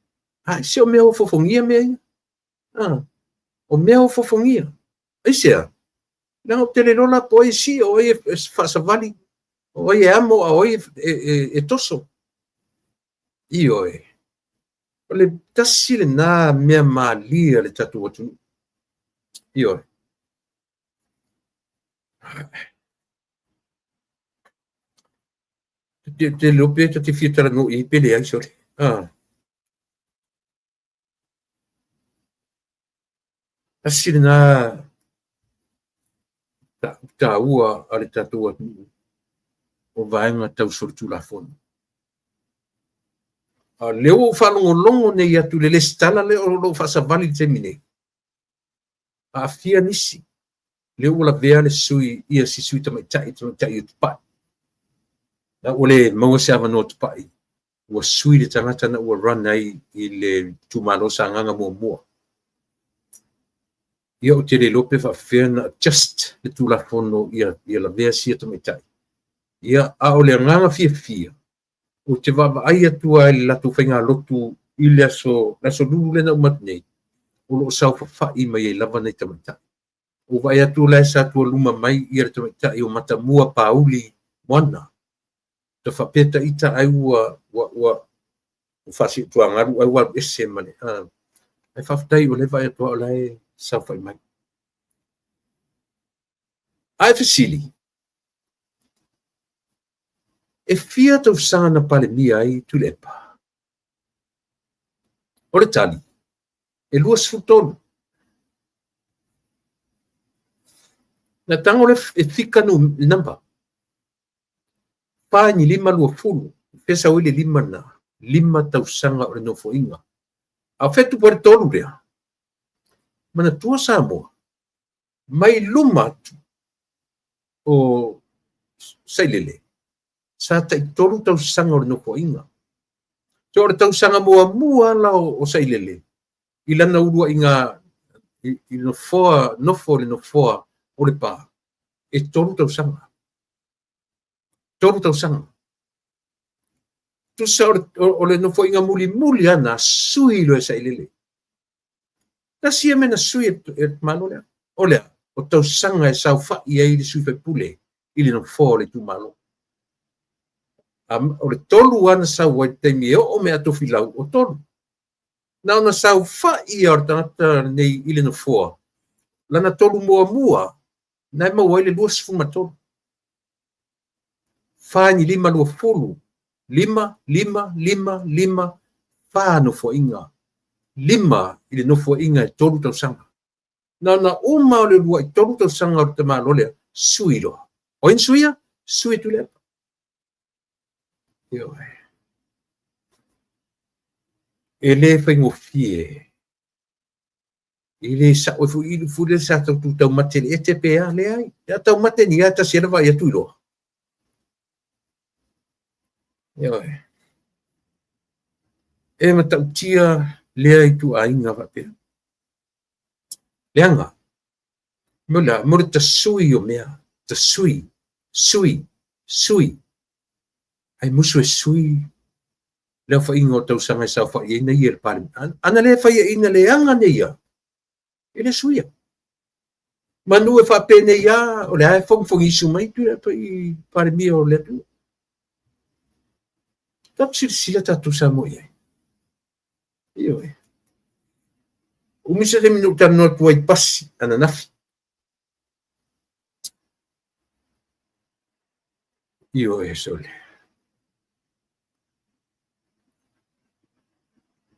ai, se o mea ofofogia mea ia. O mea ofofogia. Aisea? Leaga ou te le iloa la po o ai e sii, o ai e faasavali, o ai e amo, a o ai e toso. Ioe. O le tasi lena mea malie a le tatou atunuu. Ioe. Te te iloa pe ta te fia talanoa i ai pe leai, sole. Tasi lena taua a le tatou atunuu o vaega tau solitulafono. A o lea ua ou faalogologo nei atu i le lesitala lea o lo o faasavali i le taimi nei, aafia nisi, lea ua lavea le sui, ia si sui tamaitai, tamaitai o Tupai. A ua le maua se avanoa Tupai, ua sui le tagata na ua run ai i le itumalo Sagaga muamua. Ia ou te le iloa pe faapefea na adjust le Tulafono ia lavea sia tamaitai. Ia, a o le agaga fiafia, ou te vaavaai atu lava i le latou faigalotu i le aso, le aso Lulu lea na uma atu nei, o lo o saofafai mai ai lava nai tamaitai. Ua vaai atu la e sa tualuma mai ia le tamaitai o Matamua Pauli Moana. Ta faapea ta ita ai ua ua ua faasiutuagalu ai ua alu ese ma le ae faafetai o lea vaai atu o la e saofai mai. Ae fesili, e fia tausaga na Palemia ai Tuilaepa? O le tali, e 23. Na tago le e fika nu number. Fa ni lima lua fulu. Fea sau ai le lima na. Lima tausaga o le nofoaiga. A o fea tupu ai le tolu lea? Manatua Samoa, mai luma atu o Sailele, sa taitolu tausaga o le nofoaiga. So o le tausaga muamua la o Sailele i lana uluaiga i nofoa, nofo i le nofoa o Lepa, e tolu tausaga. Tolu tausaga. Tusa o le nofoaiga mulimuli lava na sui loa e Sailele. Tasi ia mea na sui e le Malo lea, o le a? O tausaga e saofai ai le sui faipule i le nofoa o le itumalo. O le tolu lava na sau ai i le taimi e oo mai ia Tofilau, o tolu. Na ona saofai lava o le tagata lenei i le nofoa, lana tolu muamua, na e maua ai le 23. Fa ni lima luafulu, lima, lima, lima, lima, fa nofoaiga. Lima i le nofoaiga e tolu tausaga. Na ona uma o le uluai tolu tausaga o le tamaloa lea, sui loa. O ai na suia? Sui e Tuilaepa. Ioe. E le faigofie. E le sao ai foi i le foi lea sa tau tu taumate i le ete pe a, leai. Pe a taumate ni a tasi ai le vaai atu i loa. Ioe. E matautia lea ituaiga faapea. Leaga. Mo le mo le tasui o mea, tasui, sui, sui. Ai musu e sui le aofaiga o tausaga e saofai ai na ia i le Palemene. Ana le faiaina leaga nei ia, e le suia. Manu e faapenei lava, o lea e fogifogiisu mai Tuilaepa i Palemia o le atunuu. Tatou silasila tatou Samoa i ai. Ioe. Umi se taimi na ou talanoa atu ai i pasi ananafi. Ioe, sole.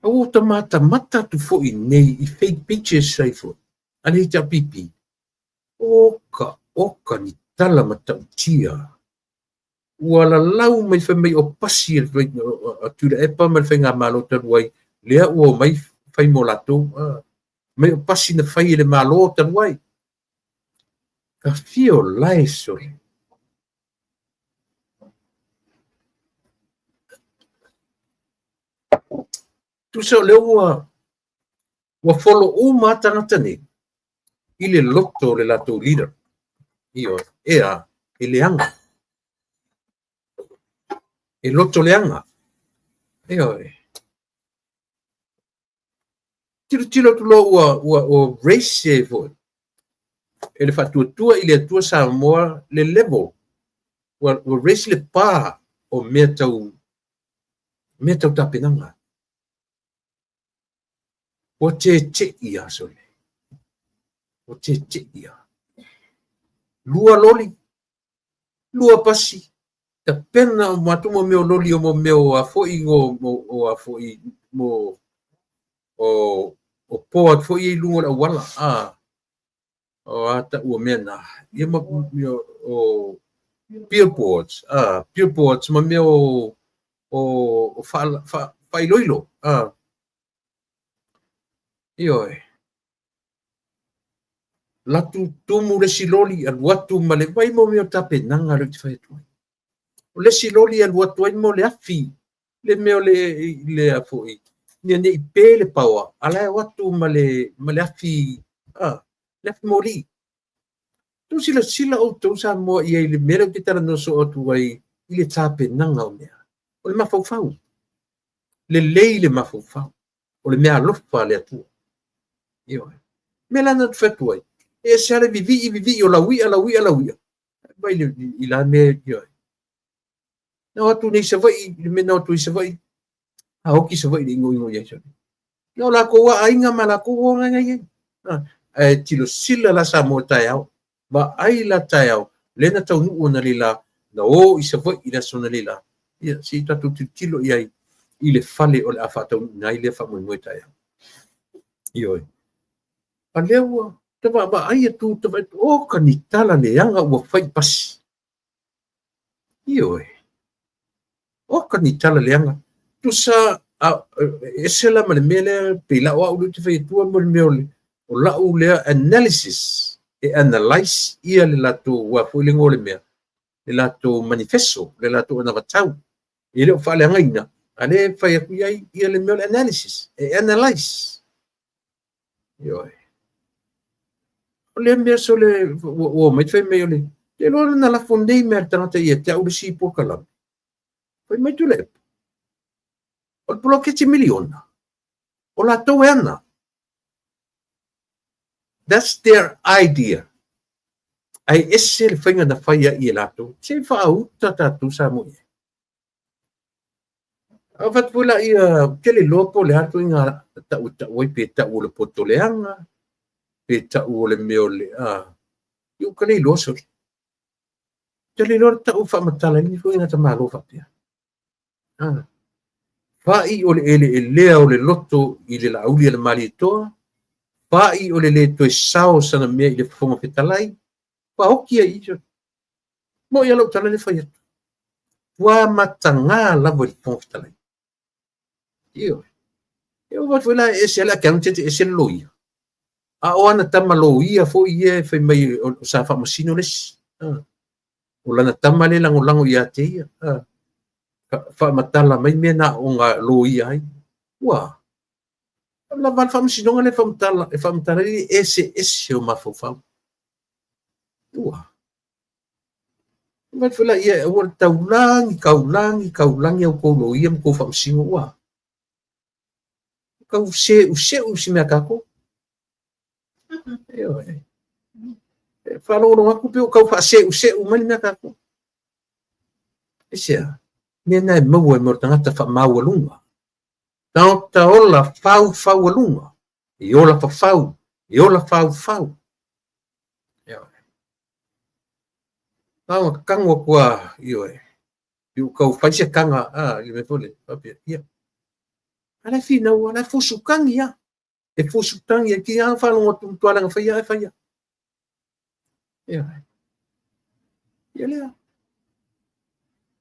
A ua ta matamata atu foi nei i fake pictures ai foi a le HRPP. Oka, oka ni tala matautia. Ua lalau mai fai mai o pasi a Tuilaepa ma le faigamalo talu ai, lea ua omai fai mo latou, mai o pasi na fai e le Malo talu ai. Ka fia o lae sole. Tusa o lea ua ua follow uma lava tagata nei i le loto o le latou leader. Ioe, e a, e leaga. E loto leaga. Ioe. Tilotilo atu loa ua, ua, ua raise ai foi e le Faatuatua i le Atua Samoa le level. Ua, ua raise le pa o mea tau mea tau tapenaga. Ua tete'i lava sole. Ua tete'i lava. Lua loli, lua pasi, tapena uma atu mo mea o loli o mo mea o a foi mo, mo, o a foi mo o, o board foi i luga o le auala. Ah, o a taua mea na. Ia ma mea o billboards, ah, billboards ma mea o o, o faailoilo. Ah. Ioe. Latu tumu le isi loli, alu atu ma le vai mo mea o tapenaga lea ou te fai atu ai. O le isi loli e alu atu ai mo le afi, le mea o le, le a foi, ina ne i pe le paoa, a la e o atu ma le, ma le afi, a, le afi moli. Tou silasila outou Samoa i ai i le mea lea ou te talanoa soo atu ai i le tapenaga o mea. O le mafaufau. Lelei le mafaufau. O le mea alofa a le Atua. Ioe. Mea la na fai atu ai, e ese lava le vivii, vivii o lau i'a, lau i'a, lau i'a. Vai le, i la mea, ioe. Na o atu nei i Savaii, i le mea na o atu i Savaii, a oki Savaii i le igoigo i ai sole. Na o lakou a aiga ma lakou o ngai ai. Ae tilosila la Samoa taeao, vaai la taeao, lea na taunuu analeila, na o i Savaii i le aso analeila. Ia, se i tatou tilotilo i ai i le fale o le a faataunuuina ai lea faamoemoe taeao. Ioe. A lea ua ta vaavaai atu, ta vaai atu, o ka ni tala leaga ua fai i pasi. Ioe. O ka ni tala leaga. Tusa, a, ese la ma le mea lea, pei la o au lea ou te fai atua mo le mea o le, o lau lea analysis, e analyse ia le latou, ua foi le igoa o le mea, le latou manifesto, le latou anavatau. E le o faaleagaina, a lea e fai atu i ai ia le mea o le analysis, e analyse. Ioe. O lea mea sole, ua omai fai mai o le, te iloa na lafo nei mea a le tagata ia te au le isi polokalame. Fai mai Tuilaepa, o le poloketi miliona, o latou e ana. That's their idea. Ae ese le faiga na fai ai e latou. Se i faauta tatou Samoa i ai. A fai atu foi laia, ou te le iloa po o le a le ituaiga tau e tau ai, pe tau o le poto leaga, pe tau o le mea o le, a, ia ua ka le iloa sole. Ou te le iloa le tau e faamatala ai ni ituaiga tamaloa faapea. A, fa'i o le eleelea o le loto i le Laauli a le Malietoa, fa'i o le lē toe sao sana mea i le Fofoga Fetalai, vaoki ai i i sole. Mo'i a lau tala lea fai atu. Ua mataga lava i le Fofoga Fetalai. Ioe. E oo atu foi la e ese le accountant, e ese le loia. A o ana tama loia foi ia e fai mai sa faamasino le isi. O lana tama lea e lagolago ia te ia. Faamatala mai mea na aoga loia ai. Ua. Lava le faamasinoga lea faamatala e faamatala ai le eseese o mafaufau. Ua. Mai foi laia aua le taulagi, taulagi, taulagi au tou loia ma tou faamasino ua. Tau seuseu si mea tatou. Ioe. E faalogologo atu pe ua tau faaseuseu mai le mea tatou. Aisea? Mea na e maua e mo le tagata faamaualuga. Tagata ola faufaualuga. E ola fafau, e ola faufau. Ioe. Na ona tago atu lava, ioe, i ua tau fai se taga, a, i le mea foi lea, faapea, ia, a la e finau lava, la e fusu tagi lava. E fusu tagi, e tiga lava faalogo atu matua leaga faia ae faia. Ioe. Ia lea.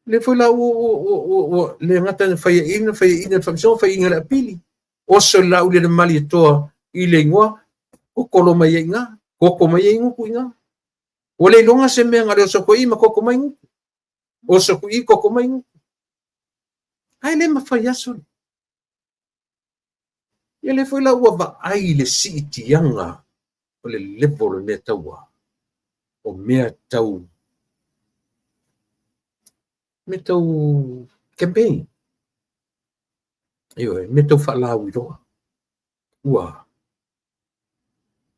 Lea foi la ua, ua, ua, ua, ua le gata ina faiaina, faiaina le faamasinoga, faiaina le apili. Oso le Laauli a le Malietoa i le igoa, kokolo mai ai i ina, koko mai ai gutu i ina. Ua le iloga se mea na o le oso atu i ma koko mai gutu. Oso atu i, koko mai gutu. Ae le mafai aso. Ia lea foi la ua vaai i le siitiaga o le level o mea tau a, o mea tau, mea tau campaign. Ioe, mea tau faalauiloa. Ua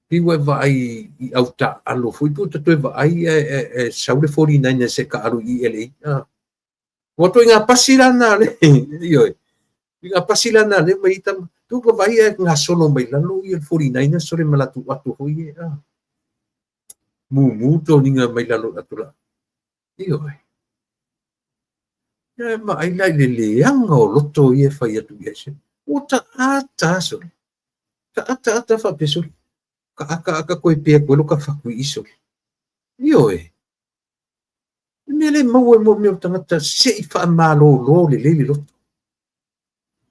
pei ua e vaai i au taaalo foi pe ua ta toe vaai ae sau le 49 se taaalo i LA. Ah. Ua ituaiga pasi la na le, ioe, ituaiga pasi la na le mai tama. Tu ka vaai ae gasolo mai lalo ia le 49 sole ma latou ato foi e, ah. Mumu toniga mai lalo ato la. Ioe. Ia e vaai la i le leaga o loto ia e fai atu i ai se. Ua taata sole. Taata ata faapea sole. Ka aka aka koe pea koe lo ka fatu i sole. Ioe. Le mea le maua e mo mea o tagata se i faamalolo lelei le loto.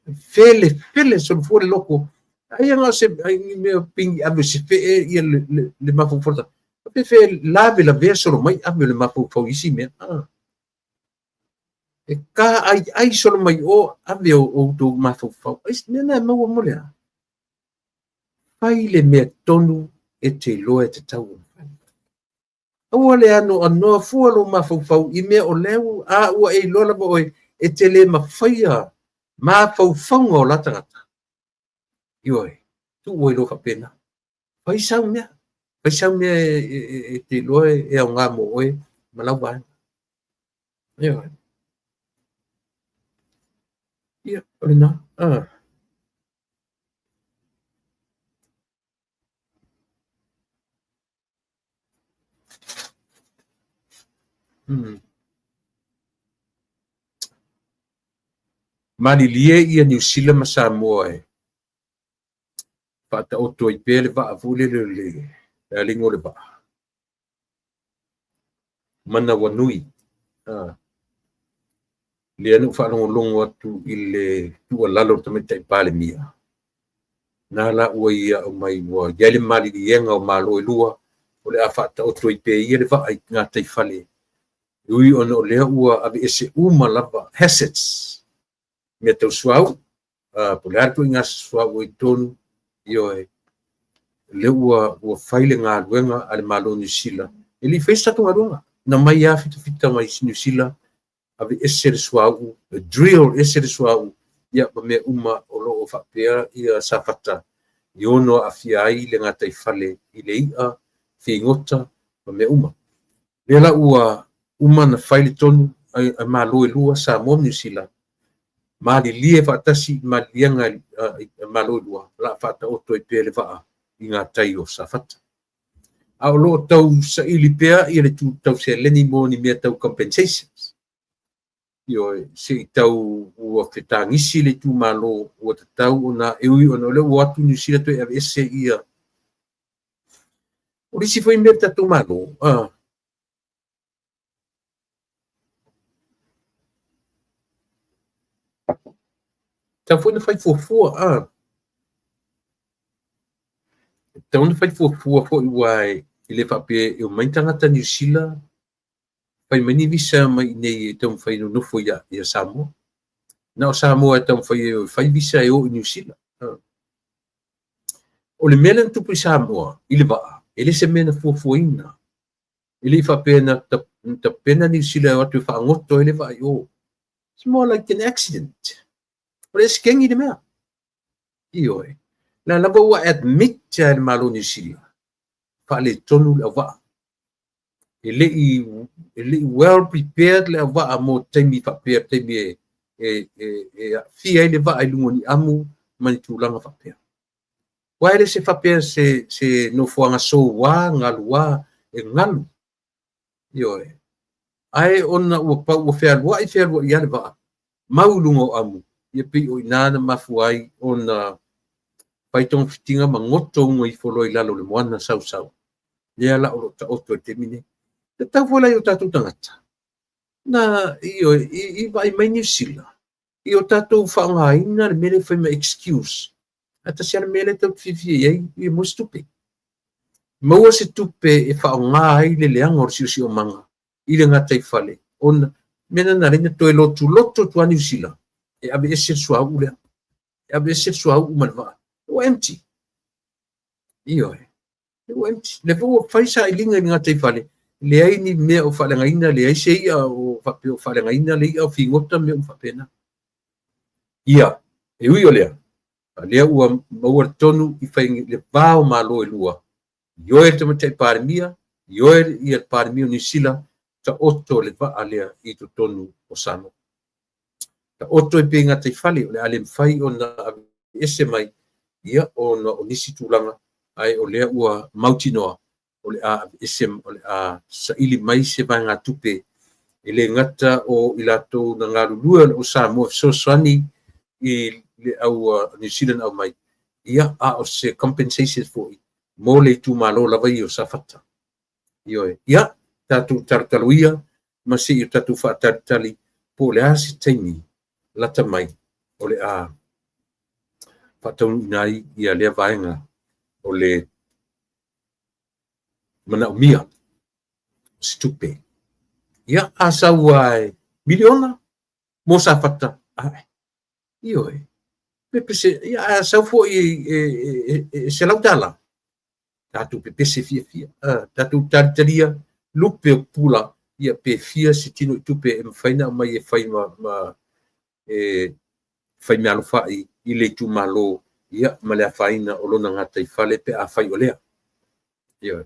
Fele, fele solofua le loto. Ai anga se ai ni mea pini ave se fee ia le, le, le mafaufau. Pe fe lave lavea solo mai ave le mafaufau isi mea. Ah. E ka ai ai solo mai o ave o outou mafaufau. Ai mea na e maua mo le a? Fai le mea tonu e te iloa e tatau ona fai. Aua le anoanoa fua lou mafaufau i mea o lea a ua e iloa lava oe e te le mafaia mafaufauga o la tagata. Ioe, tuu ai loa faapena. Fai sau mea, fai sau mea e te iloa e aoga mo oe ma lau vaega. Ioe. Ia, o lena. Ah. Malilie ia Niu Sila ma Samoa e faataoto ai pea le vaa foi lele o le aliga o le vaa. Manawanui. Ah. Lea na ou faalogologo atu i le tuualalo o le Tamaitai Palemia, na la ua ia aumai ua i ai le maliliega o Malo e lua, o le a faataoto ai pea ia le vaa i gataifale, e ui ona o lea ua aveese uma lava assets, mea tau suauu, po o le a le ituaiga suauu ai i totonu, ioe, o lea ua fai le galuega a le Malo o Niu Sila. E le i faia se tatou galuega, na mai lava fitafita mai Niu Sila, aveese le suauu, drill ese le suauu, ia ma mea uma o lo o faapea ia Safata i ono aafia ai le gataifale i le i'a, figota ma mea uma. Lea la ua uma ona fai le tonu a Malo e lua, Samoa ma Niu Sila, malilie faatasi i maliliega a Malo e lua, o le a faataoto ai pea le vaa i gatai o Safata. A o lo o tau saili pea ia le tu tau seleni mo ni mea tau compensations. Ioe, se i tau ua fetagisi le itumalo ua tatau ona e ui ona o lea ua o atu Niu Sila toe aveese ia. O le isi foi mea le tatou Malo, a Tatau foi ona fai fuafua, a. Tatau ona fai fuafua foi aua e le faapea e omai tagata Niu Sila fai mai ni visa mai i inei e taumafai e nonofo ia Samoa. Na o Samoa e taumafai e fai visa e o i Niu Sila. O le mea lea na tupu i Samoa i le vaa, e le se mea na fuafuaina. E le i faapea na tapena Niu Sila e o atu e faagoto ai le vaa i o. It's more like an accident. O le esekeni le mea. Ioe. La lava ua admit e le Malo Niu Sila, faaletonu le auvaa. E le i well prepared le auvaa mo taimi faapea, taimi e aafia ai le vaa i luga o ni amu ma ni tulaga faapea. Ua e le se faapea se nofoaga soua, galuā, e galu. Ioe. Ae ona ua pau ua fealuai fealuai le vaa, mau i luga o amu, ia pei o i nā na mafua ai ona fai togafitiga ma goto uga ifo loa i lalo o le moana sausau. Lea la o lo o taoto i le taimi nei. Tatau foi la i o tatou tagata, na ioe, i vaai mai Niu Sila, i o tatou faaaogaina le mea lea e fai ma excuse. Ae tasi lava le mea lea tatou te fiafia i ai, ia maua se tupe. Maua se tupe e faaaoga ai le leaga o le siosiomaga i le gataifale, ona mea na ala ai ona toe lotulotu atu lava Niu Sila e aveese le suauu lea. E aveese le suauu ma le vaa. Ua empty. Ioe. Ua empty. Le foi ua fai sailiga i le gataifale, leai ni mea o faaleagaina, leai se i'a o faapea o faaleagaina le i'a o figota mea uma faapena. Ia, e ui o lea, a lea ua maua le tonu i fai le va o Malo e lua, ioe le Tamaitai Palemia, ioe ia le Palemia o Niu Sila, taoto le vaa lea i totonu o Samoa. Taoto e pei gataifale, o le a le mafai ona aveese mai, ia, ona o nisi tulaga, ae o lea ua mautinoa, o le a aveese, o le a saili mai se vaegatupe e le gata o i latou na galulue o Samoa fesoasoani i le au New Zealand au mai, ia, a o se compensation foi mo le itumalo lava ia o Safata. Ioe. Ia, tatou talotalo ia, ma se i o tatou faatalitali po o le a se taimi lata mai o le a faataunuuina ai ia lea vaega o le manaomia o se tupe. Ia, a sau ai miliona mo Safata, ae, ioe, pepese, ia, a sau foi e $100, tatou pepese fiafia, tatou talitalia lupe o pula, ia pe fia se tino i tupe e mafai na aumai e fai ma e fai meaalofa i le itumalo, ia, ma le afaina o lona gataifale pe a fai o lea. Ioe.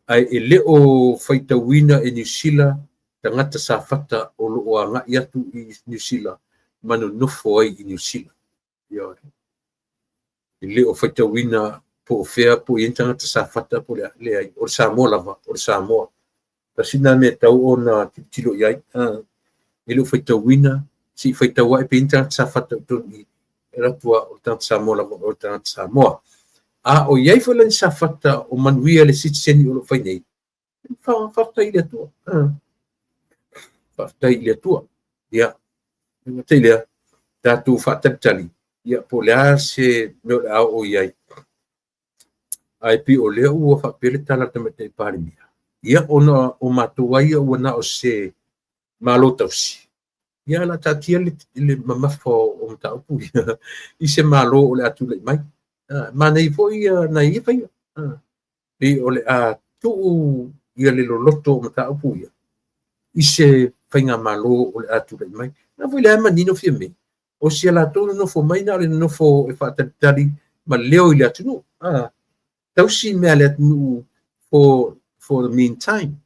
Ae e le o faitauina e Niu Sila tagata Safata o lo o agai atu i Niu Sila ma nonofo ai i Niu Sila. Ioe. E le o faitauina po o fea po o i ai tagata Safata po o le leai, o le Samoa lava, o le Samoa. Tasi lena mea e tatau ona tilotilo i ai. E le o faitauina, se i faitau ae pe i ai tagata Safata i totonu i e alu atu o le tagata Samoa lava, o le tagata Samoa. A o i ai foi la ni Safata o manuia le sitiseni o lo o fai nei, faafetai i le Atua. Faafetai i le Atua. Ia, e gata i lea, tatou faatalitali, ia, po o le a se mea o le a oo i ai. Ae pei o lea ua faapea le tala a le Tamaitai Palemia, ia, ona o matou ai ia ua na o se Malo tausi, ia, la taatia le mamafa o mataupu ia i se Malo o le a tulai mai. Manaia foi ia nai ia faiga. Pei o le a tuu ia le loloto o mataupu ia i se faigamalo o le a tulai mai. Na foi lea manino fia me, o si a latou nonofo mai na o le nonofo e faatalitali ma leo i le atunuu. Tausi mea le atunuu for the meantime.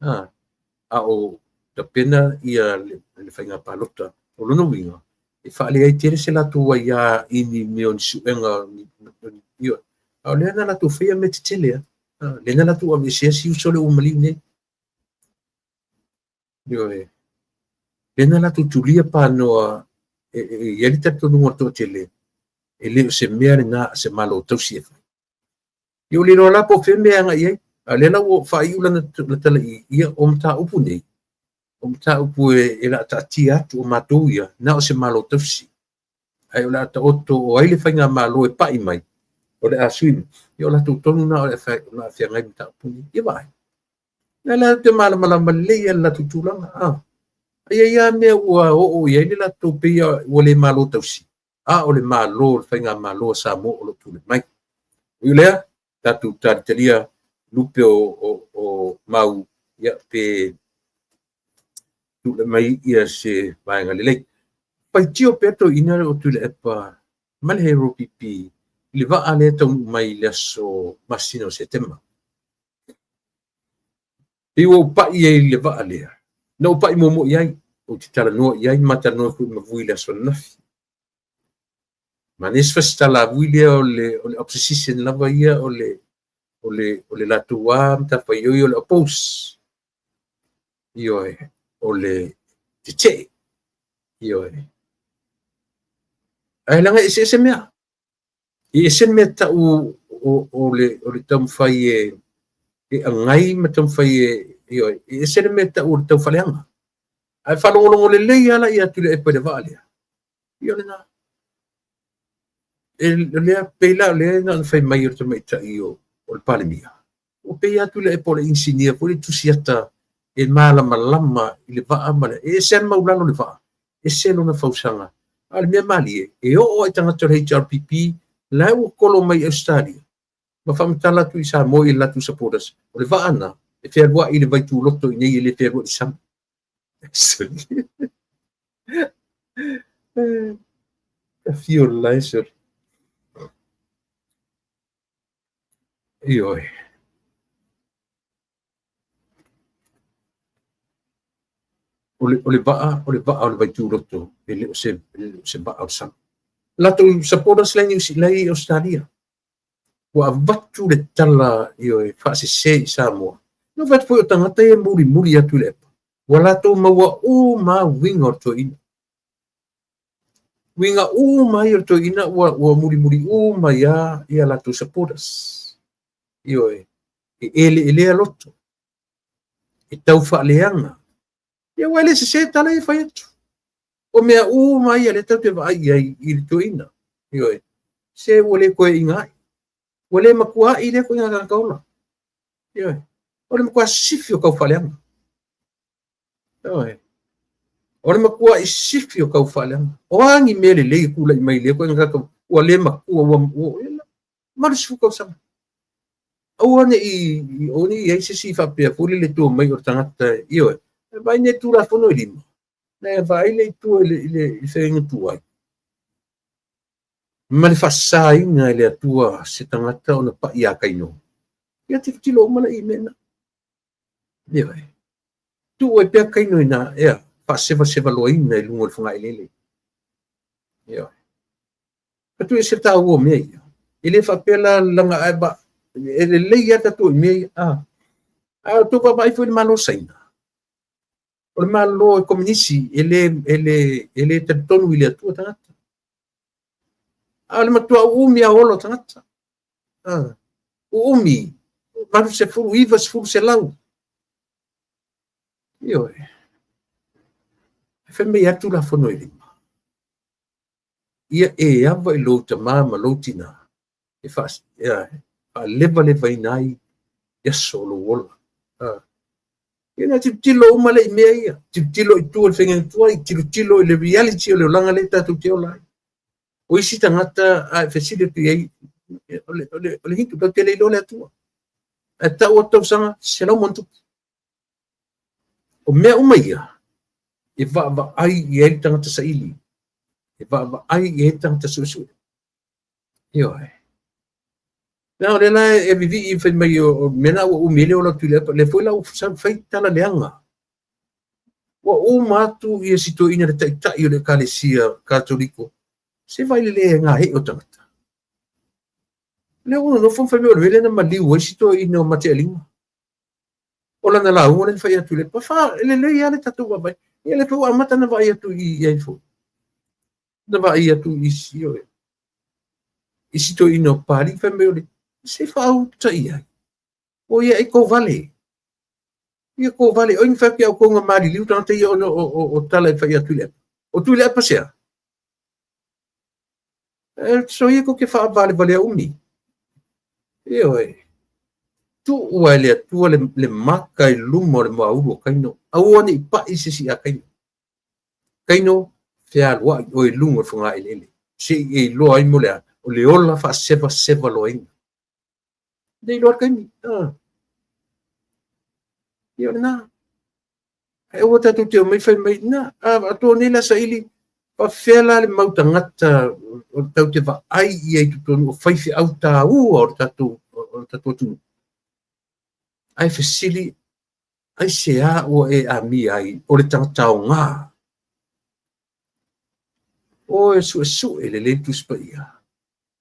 A o tapena ia le faiga palota, o lona uiga, e faaleai tele se latou aiā i ni mea o ni suega, ioe. A o lea na latou faia mea tetele a. Lea na latou aveesea si uso le ua maliu nei. Ioe. Lea na latou tulia panoa e i ai le talitonuga o le toatele, e le o se mea lena a se Malo tausi e fai. Ia, ua le iloa la po o fea mea e agai i ai. A o lea la ua faaiu lana tala i ia, o mataupu nei, o mataupu e la taatia atu o matou ia, na o se Malo tausi. Ae o le a taoto o ai le faigamalo e pai mai, o le a sui, ia o latou tonu na o le a feagai mataupu nei. Ia vaai. Ia la te malamalama lelei ia le latou tulaga. Ai ai lava mea ua oo i ai le latou pei ua le Malo tausi. a o le Malo, le Faigamalo a Samoa o lo o tulai mai. Ui o lea, tatou talitalia lupe o mau, ia, pe tulai mai ia se vaega lelei. Faitio pea toeaiina o Tuilaepa ma le HRPP i le vaa lea taunuu mai i le aso masina o Setema. Pei ua ou pai ai i le vaa lea, na ou pai muamua i ai, ou te talanoa i ai, ma talanoa foi ma Vui i le aso ananafi. Manaia se fasitala a Vui lea o le opposition lava ia, o le latou a matafaioi o le oppose. Ioe, o le tetee. Ioe. Ae leaga e eseese mea. E ese le mea tau o le taumafai e agai ma taumafai e, ioe, e ese le mea tau o le taufaaleaga. Ae faalogologo lelei ala ia Tuilaepa i le vaa lea. Ia o lena. E lea pei la o lea na fai mai o le tamaitai o le Palemia. O pei lava Tuilaepa o le inisinia foi le tusiata e malamalama i le vaa ma le, e ese le maulalo o le vaa, ese lona fausaga. A o le mea malie, e oo ai tagata o le HRPP, la ua kolo mai Australia, ma faamatala atu i Samoa i latou supporters, o le vaa na, e fealuai i le vaituloto i nei e le fealuai i sami. Ka fio lai se. Ioe. O le vaa, o le vaa o le vaituloto, e le o se vaa o le sami. Latou supporters lai New Zealand, lai Australia. Ua avatu le tala, ioe, faasese i Samoa. No fai atu foi o tagata ia mulimuli atu i le epa. Ua latou maua uma uiga o le toeaina. Uiga uma ia o le toeaina ua mulimuli uma ia latou supporters. Ioe, e eleelea loto. E tau faaleaga. Ia ua le sese tala ia fai atu. O mea uma ia le tau te vaai ai i le toeaina. Ioe, se ua le koe inga ai. Ua le matua ai le koe inga tagata ola. Ioe, o le matua sifi o kau faaleaga. Ioe, o le matua i sifi o kau faaleaga. O angi mea lelei e tulai mai le koe inga tagata ua le matua ua malu sifu tausaga. Aua ne i o ni ai se si faapea foi le tua mai o le tagata. Ioe, e vai ne Tulafono e 5. Na vai le tua i le whenga tuai. Ma le faasaina e le Atua se tagata ona pai ia kaino. Ia tilotilo uma la i mea. Ioe. Tuu ai pea kaino ina, ea, faasevasevaloaina i luga o le fagaelele. Ioe. Atu e se tāua o mea ia. E le faapea la langa ae va, e lelei ia tatou i mea ia. A o tou vaavaai foi i le Malo Saina. O le Malo e komunisi, e le talitonu i le Atua tagata. A o le matua uumi a ola o tagata. Uumi, 80, 90, 100. Ioe. E fai mai atu la fono e 5. Ia e ava i lou tamā ma lou tina. E faalevalevaina ai i aso o lou ola. Ia na tilotilo uma le i mea ia. Tilotilo i tua i le faiga tuai, tilotilo i le reality o le olaga le tatou te ola ai. O isi tagata a e fesili atu i ai, o le Hindu, lau te le iloa le Atua. Ae tau atu tausaga, 100 ma ona tupu. O mea uma ia, e vaavaai i ai le tagata saili. E vaavaai i ai le tagata suesue. Ioe. Na o le la e vivii fai mai o mea na ua umi le ola Tuilaepa, le foi la ua fai tala leaga. Ua uma atu ia si toeaina le taitai o le Ekalesia Katoliko, se vai le le ngā hei o tagata. Le ua nofo fai mai o le mea lea na maliu ai si toeaina o Matealinga. O lana lauga lea na fai atu le pa fa le lelei lava le tatou vaavaai. Ia le foi ua amata na vaai atu i ai foi. Na vaai atu i si oe. I si toeaina o Pali fai mai o le se faauta i ai. O ia e kovale. Ia kovale. O ina fai atu au konga maliliu tagata ia ona o tala e fai atu i le epa. O tu i le epa sea. E so ia ko ke faavalevale umi. Ioe. Tuua e le Atua le maka i luma o le maulu o kaino. Aua ne i pai se si a kaino. Kaino fealuai o i luga o le fagaelele. Se i e iloa ai mo le a, o le ola faasevaseva loaina. Le iloa le taimi. Ah. Ia o lena. Ae aua tatou te omai fai mai, na, atoa nei la saili, faafefea la le mau tagata o tatou te vaai i ai i totonu o faifeau taua o le tatou o le tatou atunuu. Ae fesili, aisea ua e amia ai o le tagata aoga? O e suesue lelei le Tusi Paia.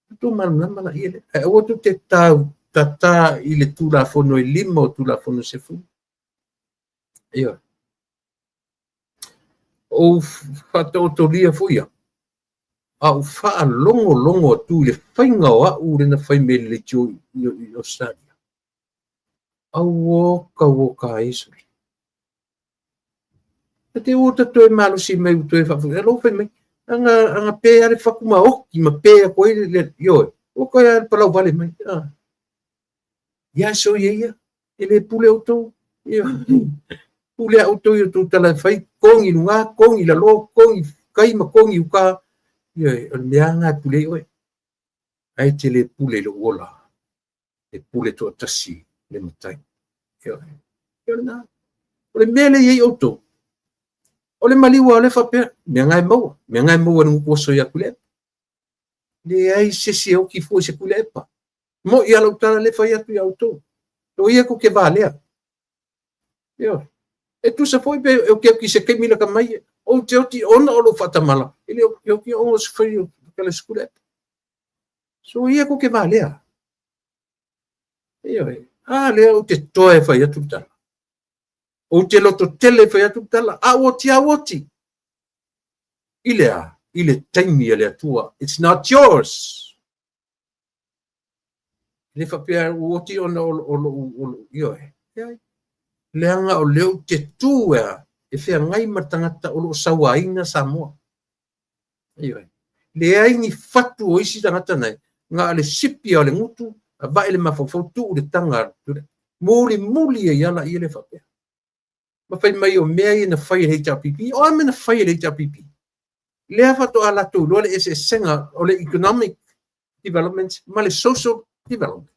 Outou malamalama laia lea. Ae aua tou te tau tatā i le Tulafono e 5 o Tulafono se 10. Ioe. Ou faataotolia foi ia, a ou faalogologo atu i le faiga o au lea na fai mai le leitio i Australia. Auo kau o ka Iesu. E te ua ta toe malosi mai ua toe faafofoga. E alofa mai. Anga, anga pe ale fatu ma oki ma pe aku ai le, ioe. Ua toe ale palau vale mai. Ah. Ia so ia ia. E le pule outou. Ioe. Pule a outou i outou tala e fai. Kogi luga, kogi lalo, kogi kai ma kogi uka. Ioe. O le mea lava e pule ai oe. Ae te le pule i lou ola. E pule toatasi le Matai. Ioe. Ioe lena. O le mea lea e i ai outou, o le maliu lava o lea faapea, mea na e maua, mea na e maua e le gutu oso ia Tuilaepa. Leai se isi e oti fua i se Tuilaepa. Mo'i lava lau tala lea e fai atu ia outou. O ia tou te valea. Ioe. E tusa foi pe ou te oti i se taimi lata mai, ou te oti ona o lou faatamala, e le o te oti ona o se fai o tala i se Tuilaepa. So ia tou te valea. Ioe. A lea ou te toa e fai atu le tala. Ou te lototele e fai atu le tala. A ua oti a ua oti. I le a? I le taimi a le Atua. It's not yours. E le faapea ua oti ona o lou, ioe. Leai. Leaga o lea ou te tu e a, e feagai ma le tagata o lo o sauaina Samoa. Ioe. Leai ni fatu o isi tagata nei, na o le sipi o le gutu, avae le mafaufau, tuu le taga, mulimuli ai ala ia le faapea. Ma fai mai o mea ia na fai e le HRPP, o a mea na fai e le HRPP? Lea faatoa latou iloa le eseesega o le economic development ma le social development.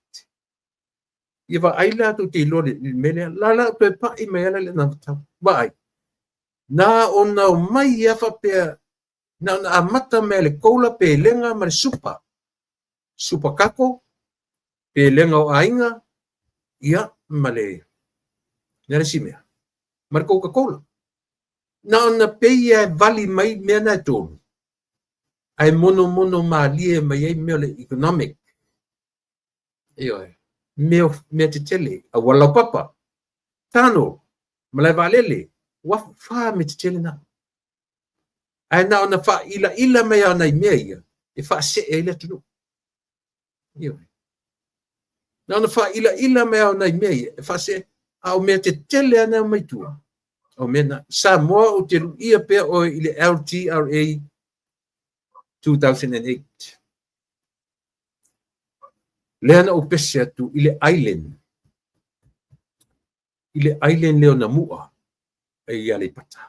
Ia vaai latou te iloa le mea lea, la la toe pai mai ala le anavatau. Vaai, na ona omai ia faapea, na ona amata mai le koula, pelega ma le supa. Supa kako, pelega o aiga, ia, ma le, le isi mea, ma le Coca-Cola. Na ona pei e vali mai mea na e tolu, ae monomono malie mai ai mea o le economic. Ioe, mea, mea tetele, auala laupapa, tano, malae vaalele, uafu, fa mea tetele na. Ae na ona faailaila mai lava nai mea ia e faasee ai le atunuu. Ioe. Na ona faailaila mai lava nai mea ia e faasee, a o mea tetele lava na mai tua. O mea na. Samoa ou te luia pea oe i le LTRA 2008. Lea na ou pese atu i le island, i le island lea o Namua e i Aleipata.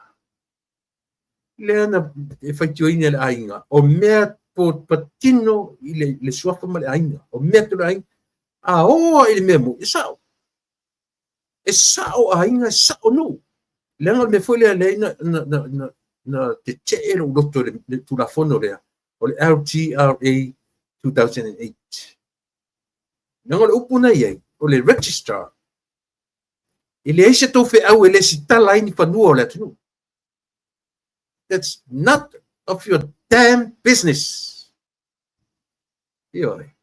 Lea na e faitioina e le aiga, o mea po patino i le suafa ma le aiga, o mea tolu aiga, a oo i le mea moni, e sao. E sao aiga, e sao nuu. Leaga o le mea foi lea lea na tetee lou loto i le Tulafono lea, o le LTRA 2008. Leaga o le upu na i ai, o le registrar, e leai se tou feau e lesitala ai ni fanua o le atunuu. That's not of your damn business. Ioe.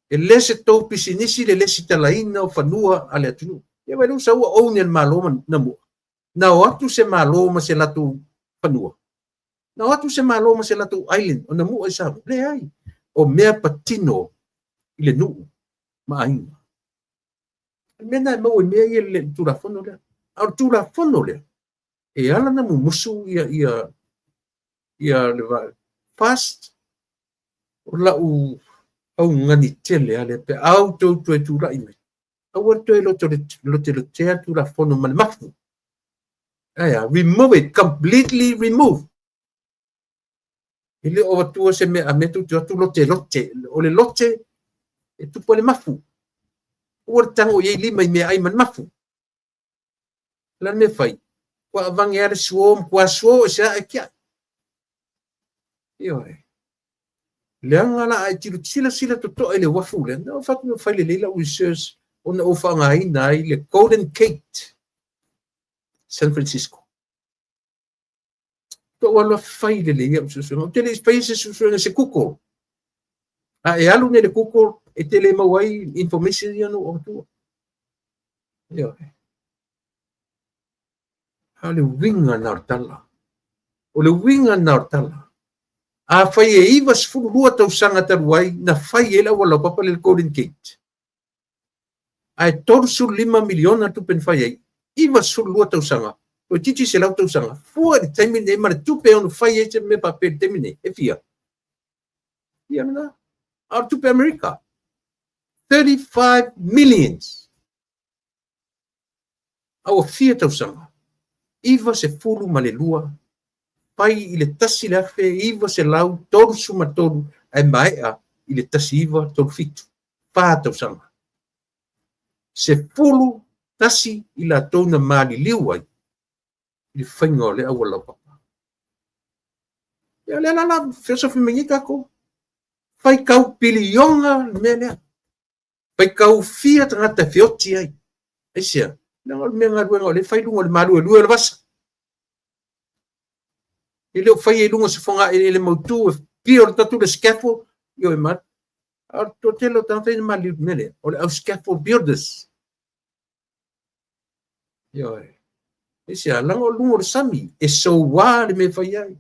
E le se tou pisinisi le lesitalaina o fanua a le atunuu. Ia vai lea ua sau ua own e le Malo ma Namua. Na o atu se Malo ma se latou fanua. Na o atu se Malo ma se latou island o Namua i Samoa. Leai. O mea patino i le nuu ma aiga. O le mea lena e maua i mea ia i le Tulafono lea. A o le Tulafono lea, e ala ona mumusu ia, ia, ia le fast o lau augani tele lava lea pe a outou toe tulai mai. Aua le toe lotelotea le Tulafono ma le mafu. Ae a, remove it, completely remove. E le o avatua se mea a mea tou te o atu lote lote. O le lote e tupu ai le mafu. Aua le tago i ai lima i meaai ma le mafu. O le a le mea e fai? Ua avange lava le suo, matua suo ese lava ae tiai. Ioe. Leaga la a e silasila totoa i le uafu lea, na ou fai atu fai lelei lau research ona ou faaaogaina ai le Golden Gate, San Francisco. Tou alu fai lelei au suesuega. Ou te le i faia se suesuega se Google. A e alu nei i le Google, e te le maua ai information ia na ou avatua. Ioe. A o le uiga lena o le tala. O le uiga lena o le tala. Afai e 92 tausaga talu ai na fai ai le auala laupapa lea le Golden Gate, ae $35 miliona le tupe na fai ai, 92 tausaga, toeitiiti 100 tausaga, fua i le taimi lenei ma le tupe e ono fai ai se mea faapea i le taimi lenei, e fia? Ia lena. A o le tupe Amerika, 35 millions. A ua fia tausaga? 92, fai i le 1933 ae maea i le 1937, 4 tausaga. 11 i latou na maliliu ai i le faiga o le auala laupapa. Ia o lea la la fesofi mai nei tatou. Faitau piliona le mea lea. Faitau fia tagata e feoti ai. Aisea? Leaga o le mea galuega o lea e fai i luga o le maluelue o le vasa. E le o faia i luga o se fogaeleele mautu e pio le tatu le scaffold, ioe ma. A o le toatele o tagata ia na maliliu i le mea lea, o le au scaffold builders. Ioe. Aisea? Leaga o luga o le sami, e soua le mea e fai ai.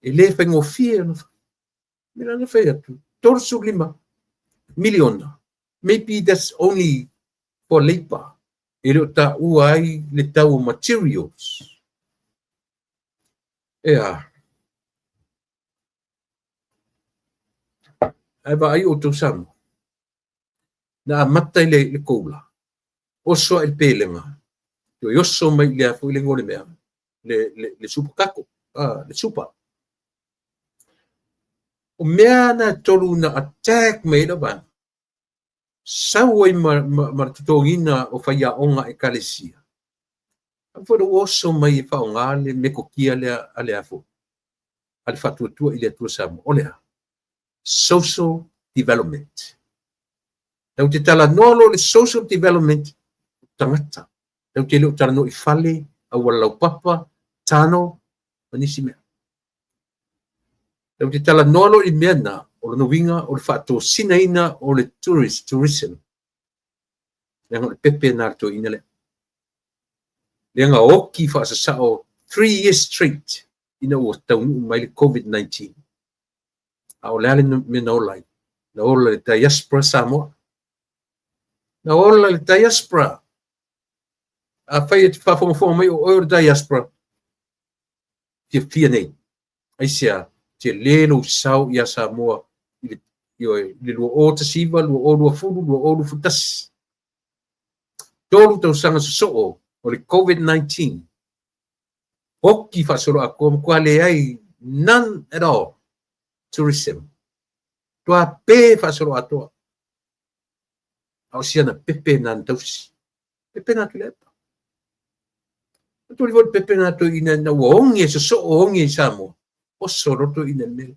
E le faigofie ona fai. Mea la fai atu, 35 miliona. Maybe that's only for labor. E le o taua ai le tau o materials. Ea. Ae vaai outou Samoa. Na amata i le koula, oso ai le pelega, toe oso mai i le a foi le igoa o le mea, le super kako, le super. O mea na e tolu na attack mai ai lau vaega, sau ai ma le totogiina o faiaoga ekalesia. A foi ua oso mai e faaaoga le metokia lea a le a foi, a le Faatuatua i le Atua Samoa. O le a? Social development. Tatou te talanoa loa i le social development, o tagata. Tatou te le o talanoa i fale, auala laupapa, tano, ma nisi mea. Tatou te talanoa loa i le mea na, o lona uiga o le faatosinaina o le tourist, tourism. Leaga o le pepe na a le toeaina lea. Lea na oti faasasao 3 years straight ina ua taunuu mai le COVID-19. A o le a le mea na ola ai? Na ola le diaspora Samoa. Na ola le diaspora. Afai e te faafogafoga mai o oe o le diaspora, fiafia nei. Aisea, tele lou sao ia Samoa i le, ioe, i le 2019, 2020, 2021. Tolu tausaga sosoo o le COVID-19. Oti faasoloatoa matua leai none at all tourism. Tua pe faasoloatoa. A o siana pepe na na tausi. Pepe na Tuilaepa. Tuli foi pepe na toeaina ina ua ogi e sosoo ogi i Samoa. Oso loa toeaina i le mea.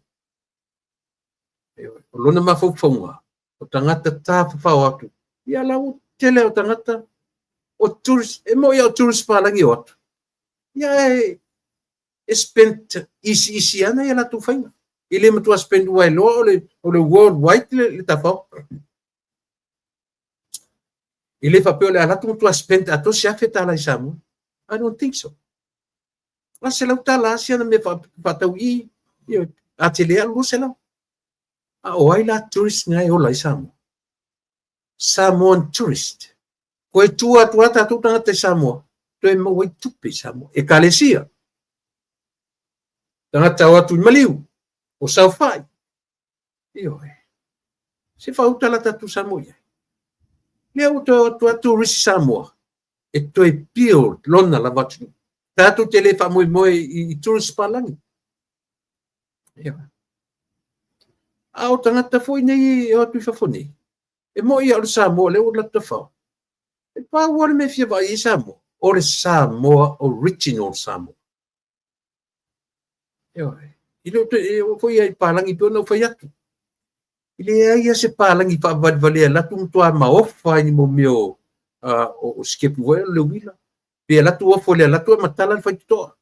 O lona mafaufauga, o tagata tafafao atu. Ia la ua tele o tagata o tourist, e moi o tourist palagi o atu. Ia e spend isi isi ana ia latou faiga. E le matua spend ua e loa o le worldwide le tafao. E le faapea o le a latou matua spend atoa se $1,000 i Samoa. I don't think so. A $100 asia na mea faatau i, a tele alu 200. A o ai la tourist na e ola i Samoa? Samoan tourist. Koe tua atu a tatou tagata i Samoa, toe maua ai tupe i Samoa. Ekalesia. Tagata o atu i maliu, o saofai. Ioe. Se faauta la tatou Samoa i ai. Lea ua toe o atu a tourist Samoa, e toe build lona lava atunuu. Tatou te le faamoemoe i tourist palagi. Ioe. A o tagata foi nei e o atu i fafo nei, e moni lava o le Samoa lea ua latou tafao. E pau lava le mea e fia vaai ai Samoa, o le Samoa original Samoa. Ioe. E le o toe oo foi i palagi pei ona ou fai atu. E leai lava se palagi faavalevalea e alu atu matua maofa ai ni mea o, o sikepu foi o le uila. Pe alu atu ofo i le alu atu e matala le faitotoa.